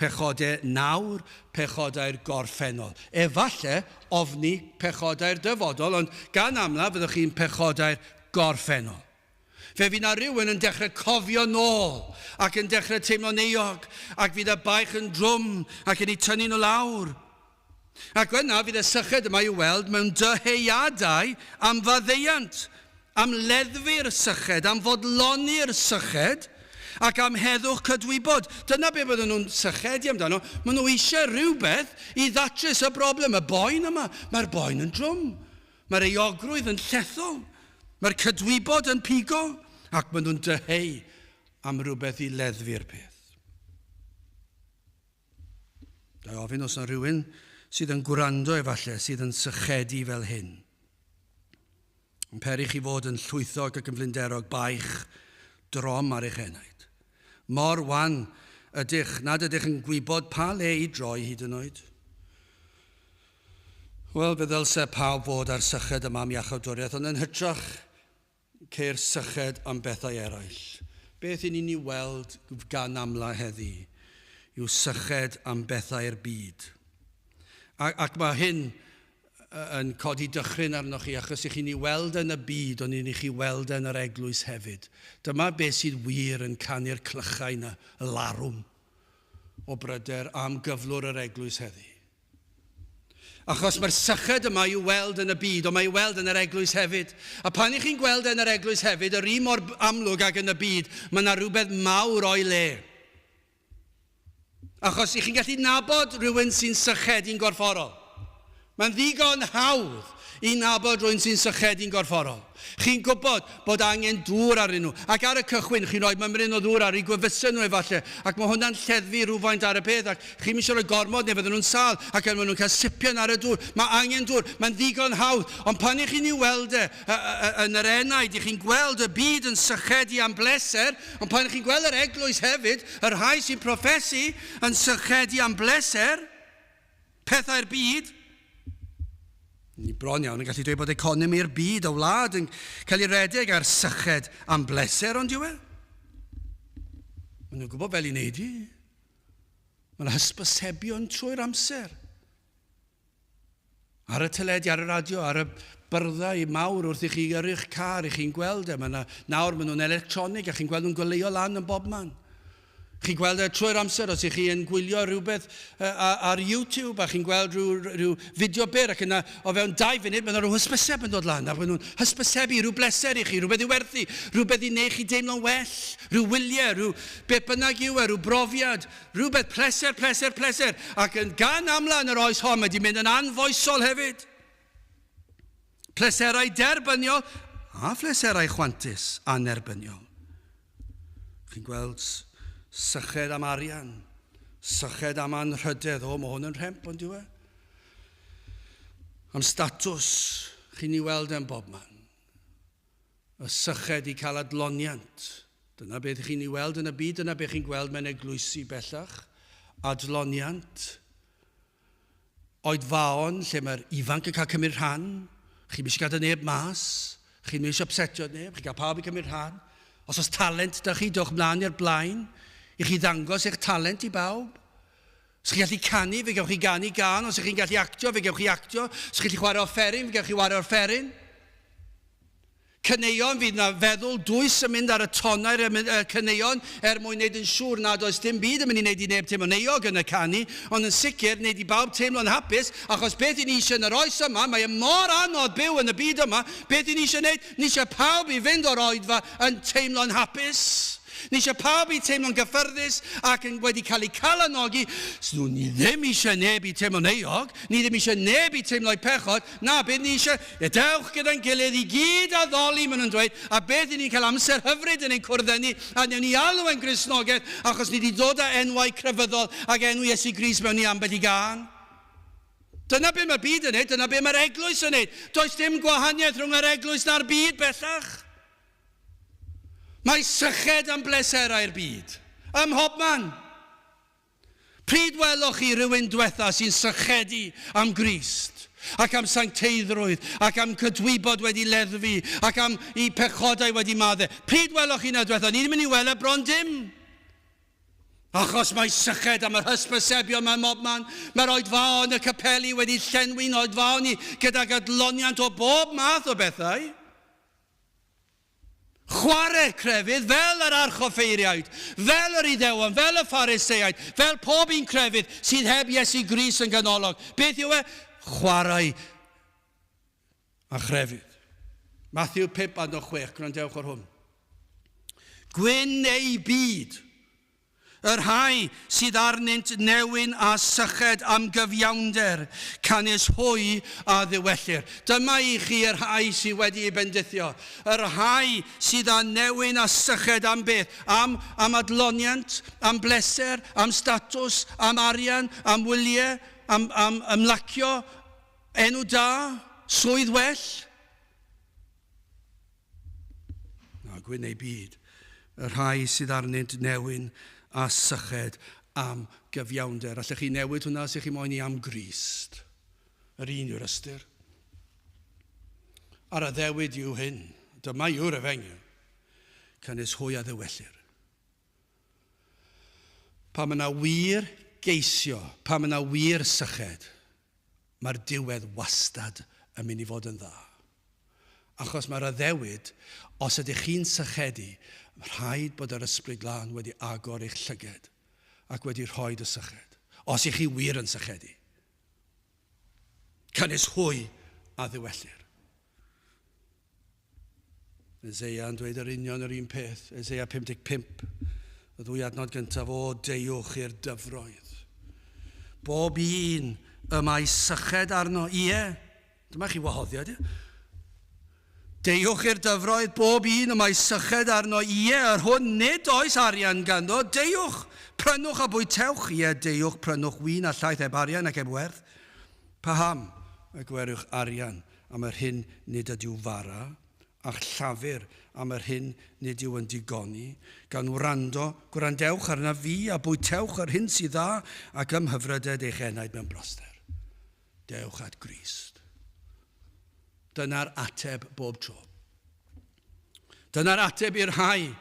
Pechodau nawr, pechodau'r gorffennol. Efalle ofni pechodau'r dyfodol, ond gan amlaf fyddwch chi'n pechodau'r gorffennol. Fe fydd 'na rywun yn dechrau cofio nôl ac yn dechrau teimlo'n euog, ac fydd y baich yn drwm ac yn eu tynnu nhw lawr. Ac yna fydd y syched yma i'w weld mewn dyheuadau am faddeuant, am leddfu'r syched, am fodloni'r syched, ac am heddwch cydwybod. Dyna be bydden nhw'n sychedu amdano. Maen nhw eisiau rhywbeth i ddatrys y broblem, y boen yma. Mae'r boen yn drwm. Mae'r euogrwydd yn llethol. Mae'r cydwybod yn pigo. Ac maen nhw'n dyheu am rywbeth i leddfu'r peth. Ga i ofyn os yna rhywun sydd yn gwrando efallai sydd yn sychedu fel hyn. Yn peri chi fod yn llwythog ac yn flinderog baich drom ar eich enaid. Mor wan ydych nad ydych yn gwybod pa le i droi hyd yn oed. Wel, fe ddylse pawb fod ar syched yma am iachawdwriaeth, ond yn hytrach Ceir syched am bethau eraill. Beth i ni'n ei weld gan amla heddi yw syched am bethau'r byd. Ac, ac mae hyn yn codi dychryn arnoch chi, achos i chi'n ei weld yn y byd, ond i chi weld yn yr eglwys hefyd. Dyma beth sydd wir yn canu'r clychau yna, y larwm o bryder am gyflwr yr eglwys heddi. Achos mae'r syched yma i'w weld yn y byd, ond mae i'w weld yn yr eglwys hefyd. A pan i chi'n gweld yn yr eglwys hefyd, yr un mor amlwg ag yn y byd, mae yna rhywbeth mawr o'i le. Achos i chi'n gallu nabod rhywun sy'n sychedu'n gorfforol. Mae'n ddigon hawdd i nabod rhywun sy'n sychedu'n gorfforol. Chi'n gwybod bod angen dŵr arnyn nhw. Ac ar y cychwyn, chi'n rhoi mymryn o ddŵr ar eu gwefusau nhw efallai, ac mae hwnna'n lleddfu rhywfaint ar y peth, ac chi'm eisiau rhoi gormod neu fydden nhw'n sâl, ac maen nhw'n cael sipian ar y dŵr. Mae angen dŵr. Mae'n ddigon hawdd. Ond pan i chi'n ei weld e yn yr enaid, i chi'n gweld y byd yn sychedu am bleser, ond pan i chi'n gweld yr eglwys hefyd, y rhai sy'n proffesu yn sychedu am bleser, pethau'r byd, ni bron iawn yn gallu dweud bod economi'r byd, y wlad, yn cael ei redeg ar syched am bleser, ond yw e? Maen nhw'n gwybod fel i wneud i. Mae yna hysbysebion trwy'r amser. Ar y teledu, ar y radio, ar y byrddau mawr wrth i chi yrru'ch car, i chi'n gweld e. Mae yna, nawr maen nhw'n electronig a chi'n gweld nhw'n goleuo lan yn bob man. Chi'n gweld e trwy'r amser os ych chi yn gwylio rhywbeth ar YouTube a chi'n gweld rhyw, rhyw fideo byr ac yna o fewn dau funud mae yna rhyw hysbyseb yn dod lan a maen nhw'n hysbysebu rhyw bleser i chi, rhywbeth i werthu, rhywbeth i wneud chi deimlo'n well, rhyw wyliau, rhyw beth bynnag yw e, rhyw brofiad, rhywbeth pleser, pleser, pleser. Ac yn gan amla yn yr oes hon mae wedi mynd yn anfoesol hefyd. Pleserau derbyniol a phleserau chwantus annerbyniol. Chi'n gweld syched am arian, syched am anrhydedd. O, mae hwn yn rhemp, ond yw e? Am statws, chi'n ei weld e'n bobman. Y syched i cael adloniant. Dyna beth chi'n ei weld yn y byd, dyna beth chi'n gweld mewn eglwysi bellach. Adloniant. Oedfaon lle mae'r ifanc yn cael cymryd rhan. Chi'm eisiau gadael neb mas. Chi'm eisiau upsetio neb. Chi'n cael pawb i cymryd rhan. Os oes talent da chi, dewch mlaen i'r blaen i chi ddangos eich talent i bawb. Os chi'n gallu canu, fe gewch chi ganu gân. Os ych chi'n gallu actio, fe gewch chi actio. Os chi'n gallu chwarae offeryn, fe gewch chi chwarae offeryn. Caneuon, fydd 'na feddwl dwys yn mynd ar y tonau'r y caneuon er mwyn wneud yn siŵr nad oes dim byd yn mynd i wneud i neb teimlo'n euog yn y canu, ond yn sicr wneud i bawb teimlo'n hapus, achos beth i ni eisiau yn yr oes yma, mae e mor anodd byw yn y byd yma, beth i ni eisiau wneud? Ni eisiau pawb i fynd o'r oedfa yn teimlo'n hapus. Ni eisiau pawb i teimlo'n gyffyrddus ac yn wedi cael eu calanogi. Swn ni ddim eisiau neb i teimlo'n euog, ni ddim eisiau neb i teimlo'u pechod. Na, beth ni eisiau, e dewch gyda'n gilydd i gyd addoli, maen nhw'n dweud, a beth i ni'n cael amser hyfryd yn ein cwrdd â ni, a newn ni alw e'n Gristnogaeth, achos ni wedi dod â enwau crefyddol ac enw Iesu Grist mewn i ambell i gân. Dyna be mae'r byd yn neud, dyna be mae'r eglwys yn neud. Does dim gwahaniaeth rhwng yr eglwys na'r byd bellach. Mae syched am bleserau'r byd. Ym mhobman! Pryd weloch chi rywun dwetha sy'n sychedu am Grist, ac am sancteiddrwydd, ac am cydwybod wedi leddfu, ac am i pechodau wedi madde? Pryd weloch chi 'na dwetha? Ni ddim yn ei weld e bron dim. Achos mae syched am yr hysbysebion mewn mobman, mae'r oedfaon y capeli wedi llenwi'n oedfaon ni gydag adloniant o bob math o bethau. Chwarae crefydd fel yr archoffeiriaid, fel yr Iddewon, fel y Phariseaid, fel pob un crefydd sydd heb Iesu Grist yn ganolog. Beth yw e? Chwarae a chrefydd. Matthew 5 adnod 6, gwrandewch ar hwn. Gwyn eu byd. Y rhai sydd arnynt newyn a syched am gyfiawnder, canys hwy a ddiwellir. Dyma i chi y rhai sydd wedi eu bendithio, y rhai sydd â newyn a syched am beth? Am, am adloniant, am bleser, am statws, am arian, am wyliau, am, am ymlacio, enw da, swydd well? Na, gwyn eu byd, y rhai sydd arnynt newyn a syched am gyfiawnder. Allech chi newid hwnna os ych chi moyn i am Grist. Yr un yw'r ystyr. A'r addewid yw hyn. Dyma yw'r efengyl. Canys hwy a ddywellir. Pan mae yna wir geisio, pan mae yna wir syched, Mae'r diwedd wastad yn mynd i fod yn dda. Achos mae'r addewid, os ydych chi'n sychedu, rhaid bod yr Ysbryd Glân wedi agor eich llyged ac wedi rhoi y syched. Os ych chi wir yn sychedu. Canys hwy a ddiwellir. Eseia yn dweud yr union yr un peth. Eseia 55, y ddwy adnod gyntaf, o deuwch i'r dyfroedd. Bob un y mae syched arno, ie, dyma chi wahoddiad, ie. Deuwch i'r dyfroedd, bob un y mae syched arno, ie, yr hwn nid oes arian ganddo, deuwch, prynwch a bwytewch, ie, deuwch, prynwch win a llaeth heb arian ac heb werth. Paham y gweriwch arian am yr hyn nid ydyw fara, a'ch llafur am yr hyn nid yw yn digoni, gan wrando, gwrandewch arnaf fi, a bwytewch yr hyn sydd dda, ac ymhyfryded eich enaid mewn braster. Dewch at Grist. Dyna'r ateb bob tro. Dyna'r ateb i'r rhai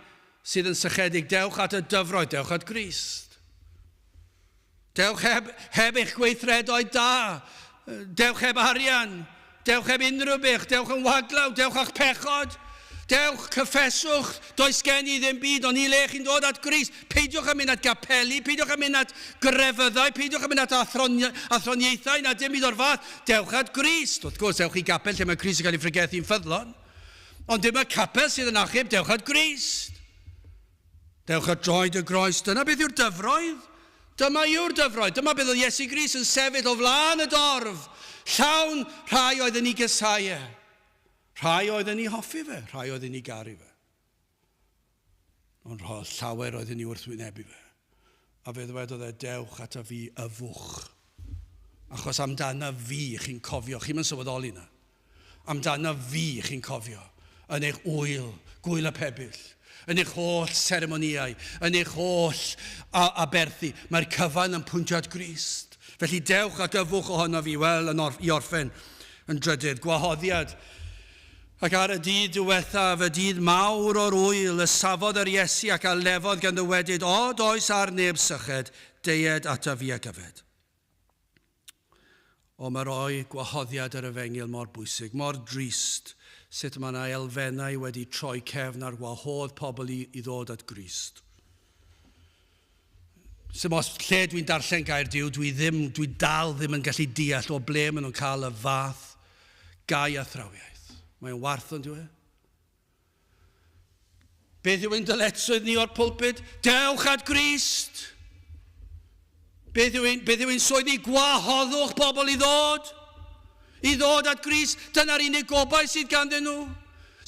sydd yn sychedig. Dewch at y dyfroedd, dewch at Grist. Dewch heb, heb eich gweithredoedd da. Dewch heb arian. Dewch heb unrhyw beth. Dewch yn waglaw. Dewch â'ch pechod. Dewch, cyffeswch, does gen i ddim byd, ond i le chi'n dod at Grist. Peidiwch â mynd at gapeli, peidiwch â mynd at grefyddau, peidiwch â mynd at athroniaethau na dim byd o'r fath. Dewch at Grist. Wrth gwrs, ewch i gapel lle mae Crist yn cael ei phregethu'n ffyddlon. Ond dim y capel sydd yn achub, dewch at Grist. Dewch at droed y groes. Dyna beth yw'r dyfroedd. Dyma yw'r dyfroedd. Dyma beth oedd Iesu Grist yn sefyll o flaen y dorf, llawn rhai oedd yn ei gysau e. Rhai oedd yn ei hoffi fe, rhai oedd yn ei garu fe. Ond rhodd llawer oedd yn ei wrthwynebu fe. A fe ddwedodd e, dewch ata fi yfwch. Achos amdana fi chi'n cofio, chi'n mynd sylweddoli na. Amdana fi chi'n cofio, yn eich ŵyl, gŵyl y pebyll, yn eich holl seremonïau, yn eich holl aberthu. Mae'r cyfan yn pwyntio at Grist. Felly dewch ac yfwch ohono fi, wel, yn or i orffen yn drydydd, gwahoddiad. Ac ar y dydd diwethaf, y dydd mawr o'r ŵyl, y safodd yr Iesu ac a lefodd gan ddywedyd, Od oes ar neb syched, deued ataf fi ac yfed. O, mae rhoi gwahoddiad yr efengyl mor bwysig, mor drist, sut mae yna elfennau wedi troi cefn ar wahodd pobl i, i ddod at Grist. Sim os lle dwi'n darllen gair Duw, dwi ddim, dwi dal ddim yn gallu deall o ble maen nhw'n cael y fath gau athrawiaeth. Mae'n warth ond yw e? Beth yw ein dyletswydd ni o'r pulpud? Dewch at Grist! Beth yw ein, beth yw ein swydd ni? Gwahoddwch bobl i ddod! I ddod at Grist. Dyna'r unig gobaith sydd ganddyn nhw.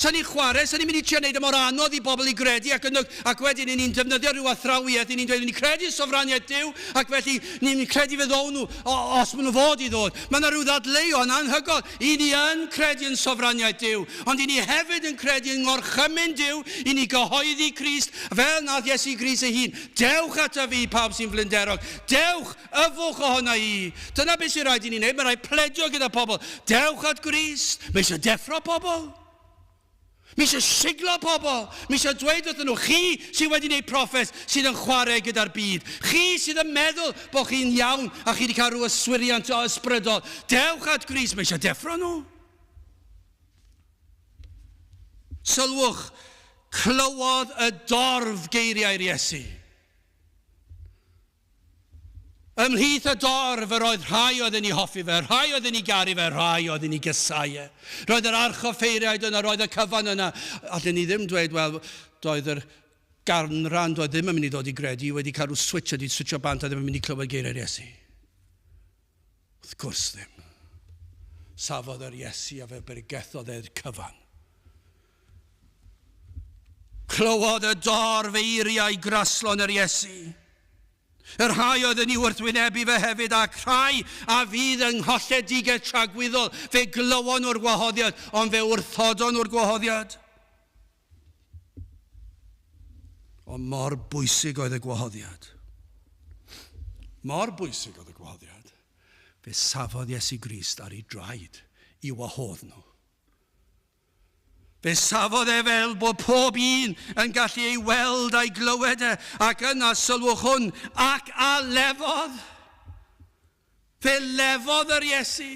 Sa ni'n chwarae, sa ni'n mynd i trio neud e mor anodd i bobl i gredu ac, yn, ac wedyn ni'n ni'n defnyddio rhyw athrawiaeth, ni'n dweud ni'n credu yn sofraniaeth Duw ac felly ni'n credu fe ddown nhw os maen nhw fod i ddod. Mae yna rhyw ddadleuon anhygoel. I ni yn credu yn sofraniaeth Duw, ond i ni hefyd yn credu yng ngorchymyn Duw i ni gyhoeddi Crist fel nath Iesu Grist ei hun. Dewch ata fi, pawb sy'n flinderog. Dewch, yfwch ohona i. Dyna beth sy'n rhaid i ni wneud. Mae rhaid pledio gyda pobl. Dewch at Grist. Mae eisiau deffro pobl. Mae eisiau siglo pobl. Mae eisiau dweud wrthyn nhw, chi sydd wedi gwneud proffes sydd yn chwarae gyda'r byd. Chi sydd yn meddwl bod chi'n iawn a chi wedi cael rhyw yswiriant o ysbrydol. Dewch at Grist. Mae eisiau deffro nhw. Sylwch, clywodd y dorf geiriau'r Iesu. Ymhlith y dorf yr oedd rhai oedd yn ei hoffi fe, rhai oedd yn ei garu fe, rhai oedd yn ei gysau e. Roedd yr archoffeiriaid yna, roedd y cyfan yna. Allen ni ddim dweud, wel, doedd yr ganran doedd ddim yn mynd i ddod i gredu, wedi cael rhyw switch a wedi switcho bant a ddim yn mynd i clywed geiriau'r Iesu. Wrth gwrs ddim. Safodd yr Iesu a fe bregethodd e'r cyfan. Clywodd y dorf eiriau graslon yr Iesu. Y rhai oedd yn ei wrthwynebu fe hefyd, ac rhai a fydd yng ngholledigaeth tragwyddol, fe glywon nhw'r gwahoddiad, ond fe wrthodon nhw'r gwahoddiad. Ond mor bwysig oedd y gwahoddiad. Mor bwysig oedd y gwahoddiad. Fe safodd Iesu Grist ar ei draed i wahodd nhw. Fe safodd e fel bod pob un yn gallu ei weld a'i glywed e, ac yna sylwch hwn, ac a lefodd. Fe lefodd yr Iesu.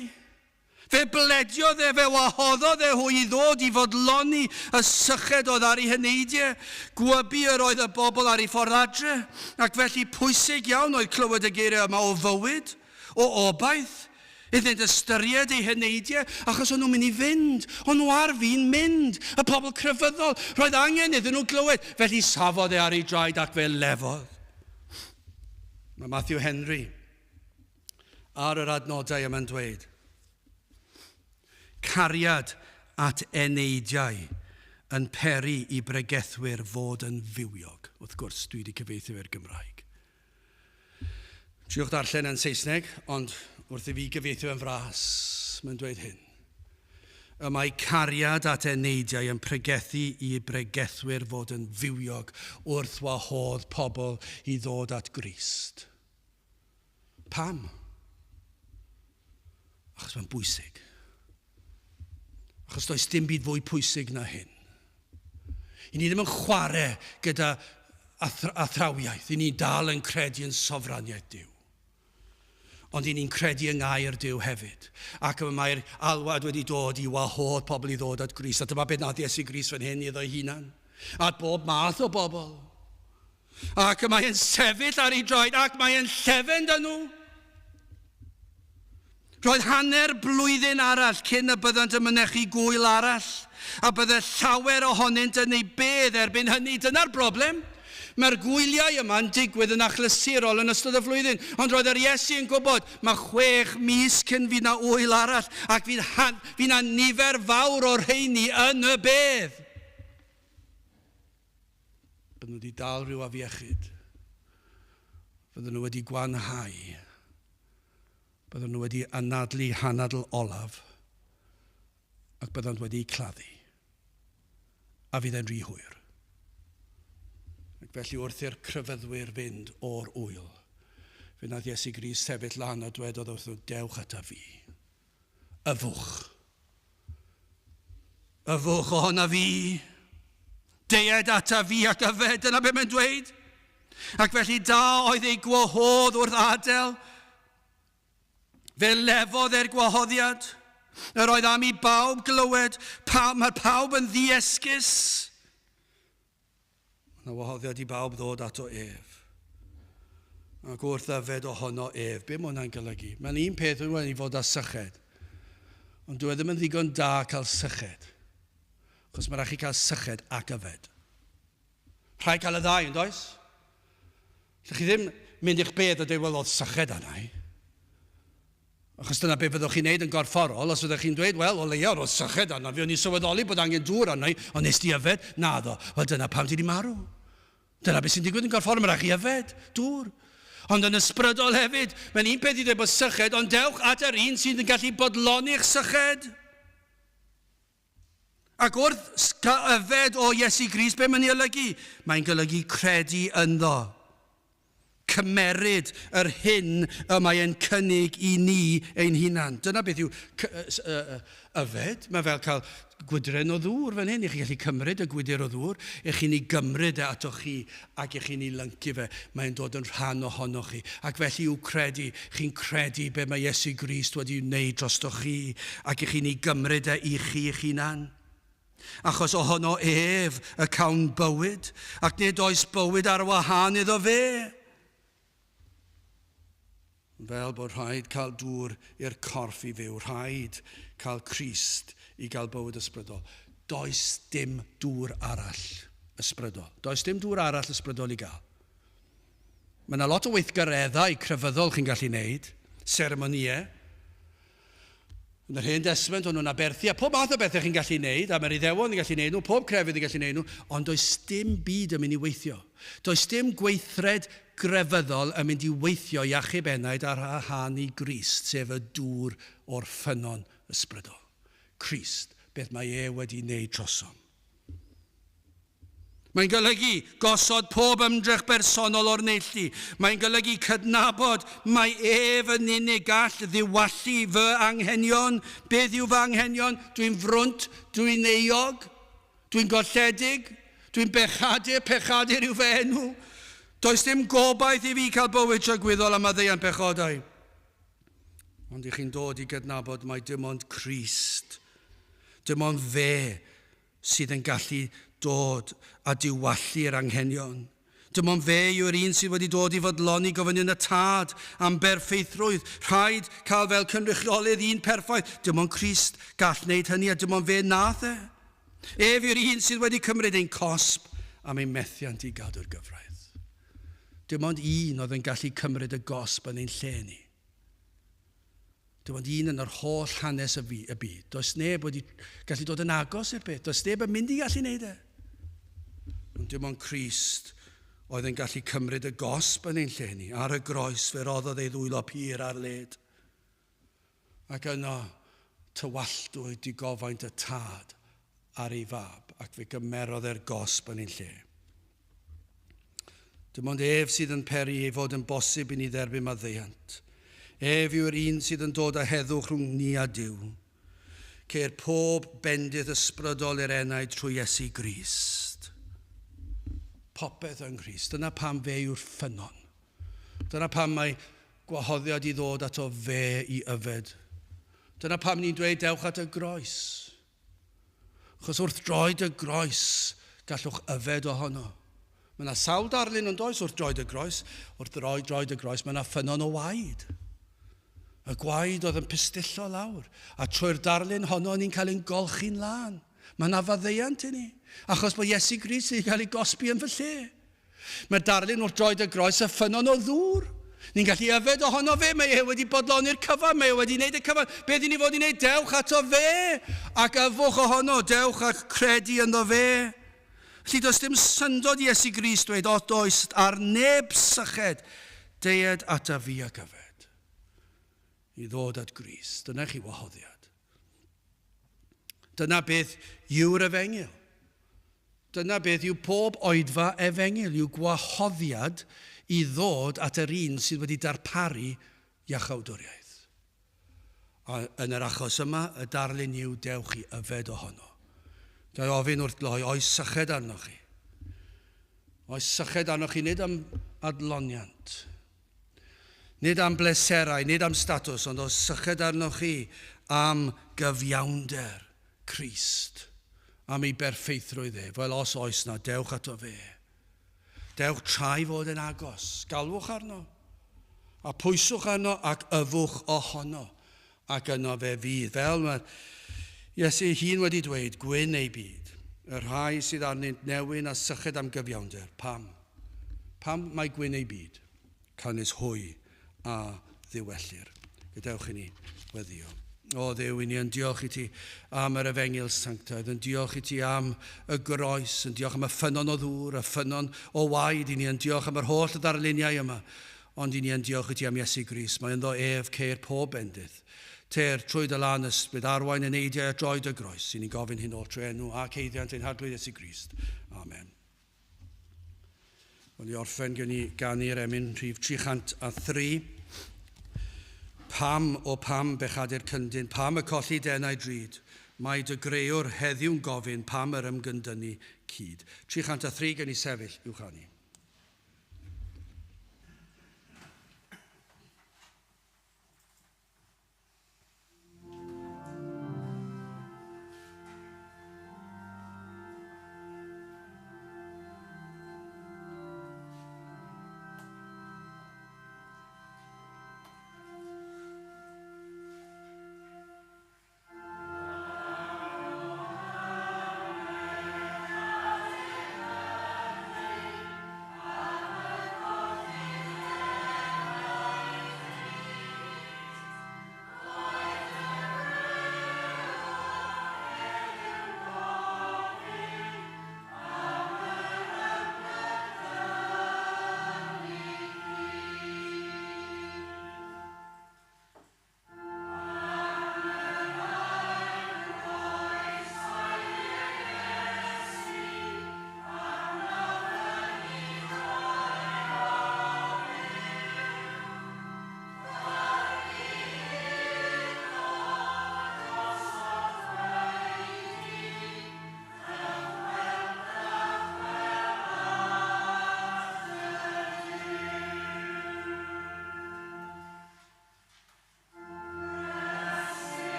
Fe blediodd e, fe wahoddodd e hwy i ddod i fodloni y syched oedd ar eu heneidiau. Gwybu yr oedd y bobl ar eu ffordd adre, ac felly pwysig iawn oedd clywed y geiriau yma o fywyd, o obaith, iddynt ystyried eu heneidiau, achos o'n nhw'n mynd i fynd, o'n nhw ar fin mynd, y pobl crefyddol, roedd angen iddyn nhw glywed, felly safodd e ar ei draed ac fe lefodd. Mae Matthew Henry ar yr adnodau yma'n dweud, Cariad at eneidiau yn peri i bregethwyr fod yn fywiog. Wrth gwrs, dwi wedi cyfieithu i'r Gymraeg. Triwch darllen yn Saesneg, ond wrth i fi gyfieithu yn fras, mae'n dweud hyn. Y mae cariad at eneidiau yn pregethu i bregethwyr fod yn fywiog wrth wahodd pobl i ddod at Grist. Pam? Achos mae'n bwysig. Achos does dim byd fwy pwysig na hyn. I ni ddim yn chwarae gyda athrawiaeth. I ni dal yn credu yn sofraniaeth Duw. Ond i ni'n credu yng ngair Duw hefyd. Ac y mae'r alwad wedi dod i wahodd pobl i ddod at Grist. A dyma beth nath Iesu Grist fan hyn iddo'i hunan. At bob math o bobl. Ac y mae'n sefyll ar ei droed ac mae'n llefen dyn nhw. Roedd hanner blwyddyn arall cyn y byddant yn mynychu gŵyl arall, a bydde llawer ohonynt yn eu bedd erbyn hynny. Dyna'r broblem. Mae'r gwyliau yma'n digwydd yn achlysurol yn ystod y flwyddyn, ond roedd yr Iesu yn gwybod, mae chwech mis cyn fydd 'na ŵyl arall, ac fydd, han, fydd 'na nifer fawr o'r rheini yn y bedd. Bydden nhw wedi dal rhyw afiechyd. Bydden nhw wedi gwanhau. Bydden nhw wedi anadlu hanadl olaf ac byddant wedi'u claddu. A fydd e'n rhy hwyr. Ac felly wrth i'r crefyddwyr fynd o'r ŵyl, fe wnaeth Iesu Grist sefyll lan a dwedodd wrthyn nhw, dewch ata fi. Yfwch. Yfwch ohona fi. Deued ata fi ac yfed, dyna beth mae'n dweud. Ac felly da oedd ei gwahodd wrth adael. Fe lefodd e'r gwahoddiad. Yr oedd am i bawb glywed, pa, mae pawb yn ddiesgus. Mae yna wahoddiad i bawb ddod ato ef. Ac wrth yfed ohono ef, be mae hwnna'n golygu? Mae'n un peth yw i fod â syched. Ond dyw e ddim yn ddigon da cael syched. Achos mae rhaid chi cael syched ac yfed. Rhaid cael y ddau, yn does? Lle chi ddim mynd i'ch bedd a dweud, wel, oedd syched arna i. Achos dyna be fyddwch chi'n neud yn gorfforol, os fyddwch chi'n dweud, wel, o leia, roedd syched arna fi, o'n i'n sylweddoli bod angen dŵr arna i, ond nes di yfed? Naddo. Wel, dyna pam ti di marw. Dyna beth sy'n digwydd yn gorfforol, mae rhaid chi yfed dŵr. Ond yn ysbrydol hefyd, mae'n un peth i ddweud bod syched, ond dewch at yr un sydd yn gallu bodloni'ch syched. Ac wrth yfed o Iesu Grist, be mae'n ei olygu? Mae'n golygu credu ynddo. Cymeryd yr hyn y mae e'n cynnig i ni ein hunan. Dyna beth yw yfed. Mae fel cael gwydren o ddŵr fan hyn. I chi gallu cymryd y gwydr o ddŵr, i chi'n ei gymryd e atoch chi ac i chi'n ei lyncu fe. Mae'n dod yn rhan ohonoch chi. Ac felly yw credu. Chi'n credu be mae Iesu Grist wedi wneud drostoch chi ac i chi'n ei gymryd e i chi eich hunan. Achos ohono ef y cawn bywyd, ac nid oes bywyd ar wahân iddo fe. Fel bod rhaid cael dŵr i'r corff i fyw, rhaid cael Crist i gael bywyd ysbrydol. Does dim dŵr arall ysbrydol. Does dim dŵr arall ysbrydol i gael. Mae yna lot o weithgareddau crefyddol chi'n gallu wneud, seremonïau. Yn yr Hen Destament, o'n nhw'n aberthu, a pob math o bethau chi'n gallu wneud, a mae'r Iddewon yn gallu wneud nhw, pob crefydd yn gallu wneud nhw, ond does dim byd yn mynd i weithio. Does dim gweithred grefyddol yn mynd i weithio i achub enaid ar wahân i Grist, sef y dŵr o'r ffynnon ysbrydol. Crist, beth mae e wedi wneud trosom. Mae'n golygu gosod pob ymdrech bersonol o'r neilltu. Mae'n golygu cydnabod mai ef yn unig gall ddiwallu fy anghenion. Beth yw fy anghenion? Dwi'n frwnt, dwi'n euog, dwi'n golledig, dwi'n bechadur, pechadur yw fy enw. Does dim gobaith i fi cael bywyd tragwyddol a maddeuant pechodau. Ond i chi'n dod i gydnabod mai dim ond Crist, dim ond fe sydd yn gallu dod a diwallu'r anghenion. Dim ond fe yw'r un sydd wedi dod i fodloni gofynion y Tad am berffeithrwydd. Rhaid cael fel cynrychiolydd un perffaith. Dim ond Crist gall wneud hynny a dim ond fe nath e. Ef yw'r un sydd wedi cymryd ein cosb am ein methiant i gadw'r gyfraith. Dim ond un oedd yn gallu cymryd y gosb yn ein lle ni. Dim ond un yn yr holl hanes y byd. Does neb wedi gallu dod yn agos i'r beth. Does neb yn mynd i gallu wneud e. Ond dim ond Crist oedd yn gallu cymryd y gosb yn ein lle ni. Ar y groes fe roddodd ei ddwylo pur ar led. Ac yno tywalltwyd digofaint y Tad ar ei fab ac fe gymerodd e'r gosb yn ein lle. Dim ond ef sydd yn peri ei fod yn bosib i ni dderbyn maddeuant. Ef yw'r un sydd yn dod â heddwch rhwng ni a Duw. Ceir pob bendith ysbrydol i'r enaid trwy Iesu Grist. Popeth yng Nghrist. Dyna pam fe yw'r ffynnon. Dyna pam mae gwahoddiad i ddod ato fe i yfed. Dyna pam ni'n dweud dewch at y groes. Achos wrth droed y groes gallwch yfed ohono. Mae yna sawl darlun yn does wrth droed y groes. Wrth droed y groes mae yna ffynnon o waed. Y gwaed oedd yn pistillo lawr. A trwy'r darlun honno ni'n cael ein golchi'n lân. Mae yna faddeuant i ni. Achos bod Iesu Grist wedi cael ei gosbi yn fy lle. Mae'r darlun wrth droed y groes y ffynnon o ddŵr. Ni'n gallu yfed ohono fe, mae e wedi bodloni'r cyfan, mae e wedi wneud y cyfan. Beth i ni fod i wneud? Dewch ato fe ac yfwch ohono, dewch ac credu ynddo fe. Felly does dim syndod i Iesu Grist dweud, o does ar neb syched, deued ata fi ac yfed. I ddod at Grist. Dyna chi wahoddiad. Dyna beth yw'r efengyl. Dyna beth yw pob oedfa efengyl, yw gwahoddiad i ddod at yr un sydd wedi darparu iachawdwriaeth. A yn yr achos yma, y darlun yw dewch i yfed ohono. Ga i ofyn wrth gloi, oes syched arnoch chi? Oes syched arnoch chi nid am adloniant, nid am bleserau, nid am statws, ond oes syched arnoch chi am gyfiawnder Crist, am ei berffeithrwydd ef? Wel, os oes na, dewch ato fe. Dewch tra'i fod yn agos. Galwch arno, a pwyswch arno ac yfwch ohono, ac yno fe fydd. Fel mae Iesu ei hun wedi dweud, gwyn ei byd, y rhai sydd arnynt newyn a syched am gyfiawnder. Pam? Pam mae gwyn ei byd? Canys hwy a ddiwellir. Gadewch i ni weddio. O Dduw, i ni yn diolch i ti am yr efengyl sanctaidd, yn diolch i ti am y groes, yn diolch am y ffynnon o ddŵr, y ffynnon o waed, i ni yn diolch am yr holl ddarluniau yma, ond i ni yn diolch i ti am Iesu Grist. Mae ynddo ef ceir pob bendith. Ter trwy dy lân ysbryd, arwain eneidiau at droed y groes. I ni'n gofyn hyn oll trwy enw ac haeddiant ein Harglwydd Iesu Grist. Amen. Wel, i orffen gen i ganu'r emyn rhif 303. Pam, o pam, bechadur cyndyn, pam y colli denau drud? Mae dy grëwr heddiw'n gofyn pam yr ymgyndynnu cyd. 303 gen i sefyll i'w chanu.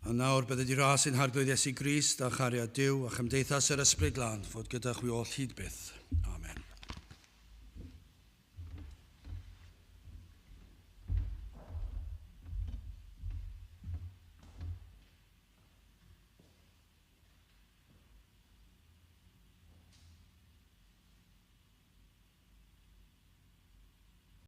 A nawr bydded i ras ein Harglwydd Iesu Grist a chariad Duw a chymdeithas yr Ysbryd Glân fod gyda chwi oll hyd byth.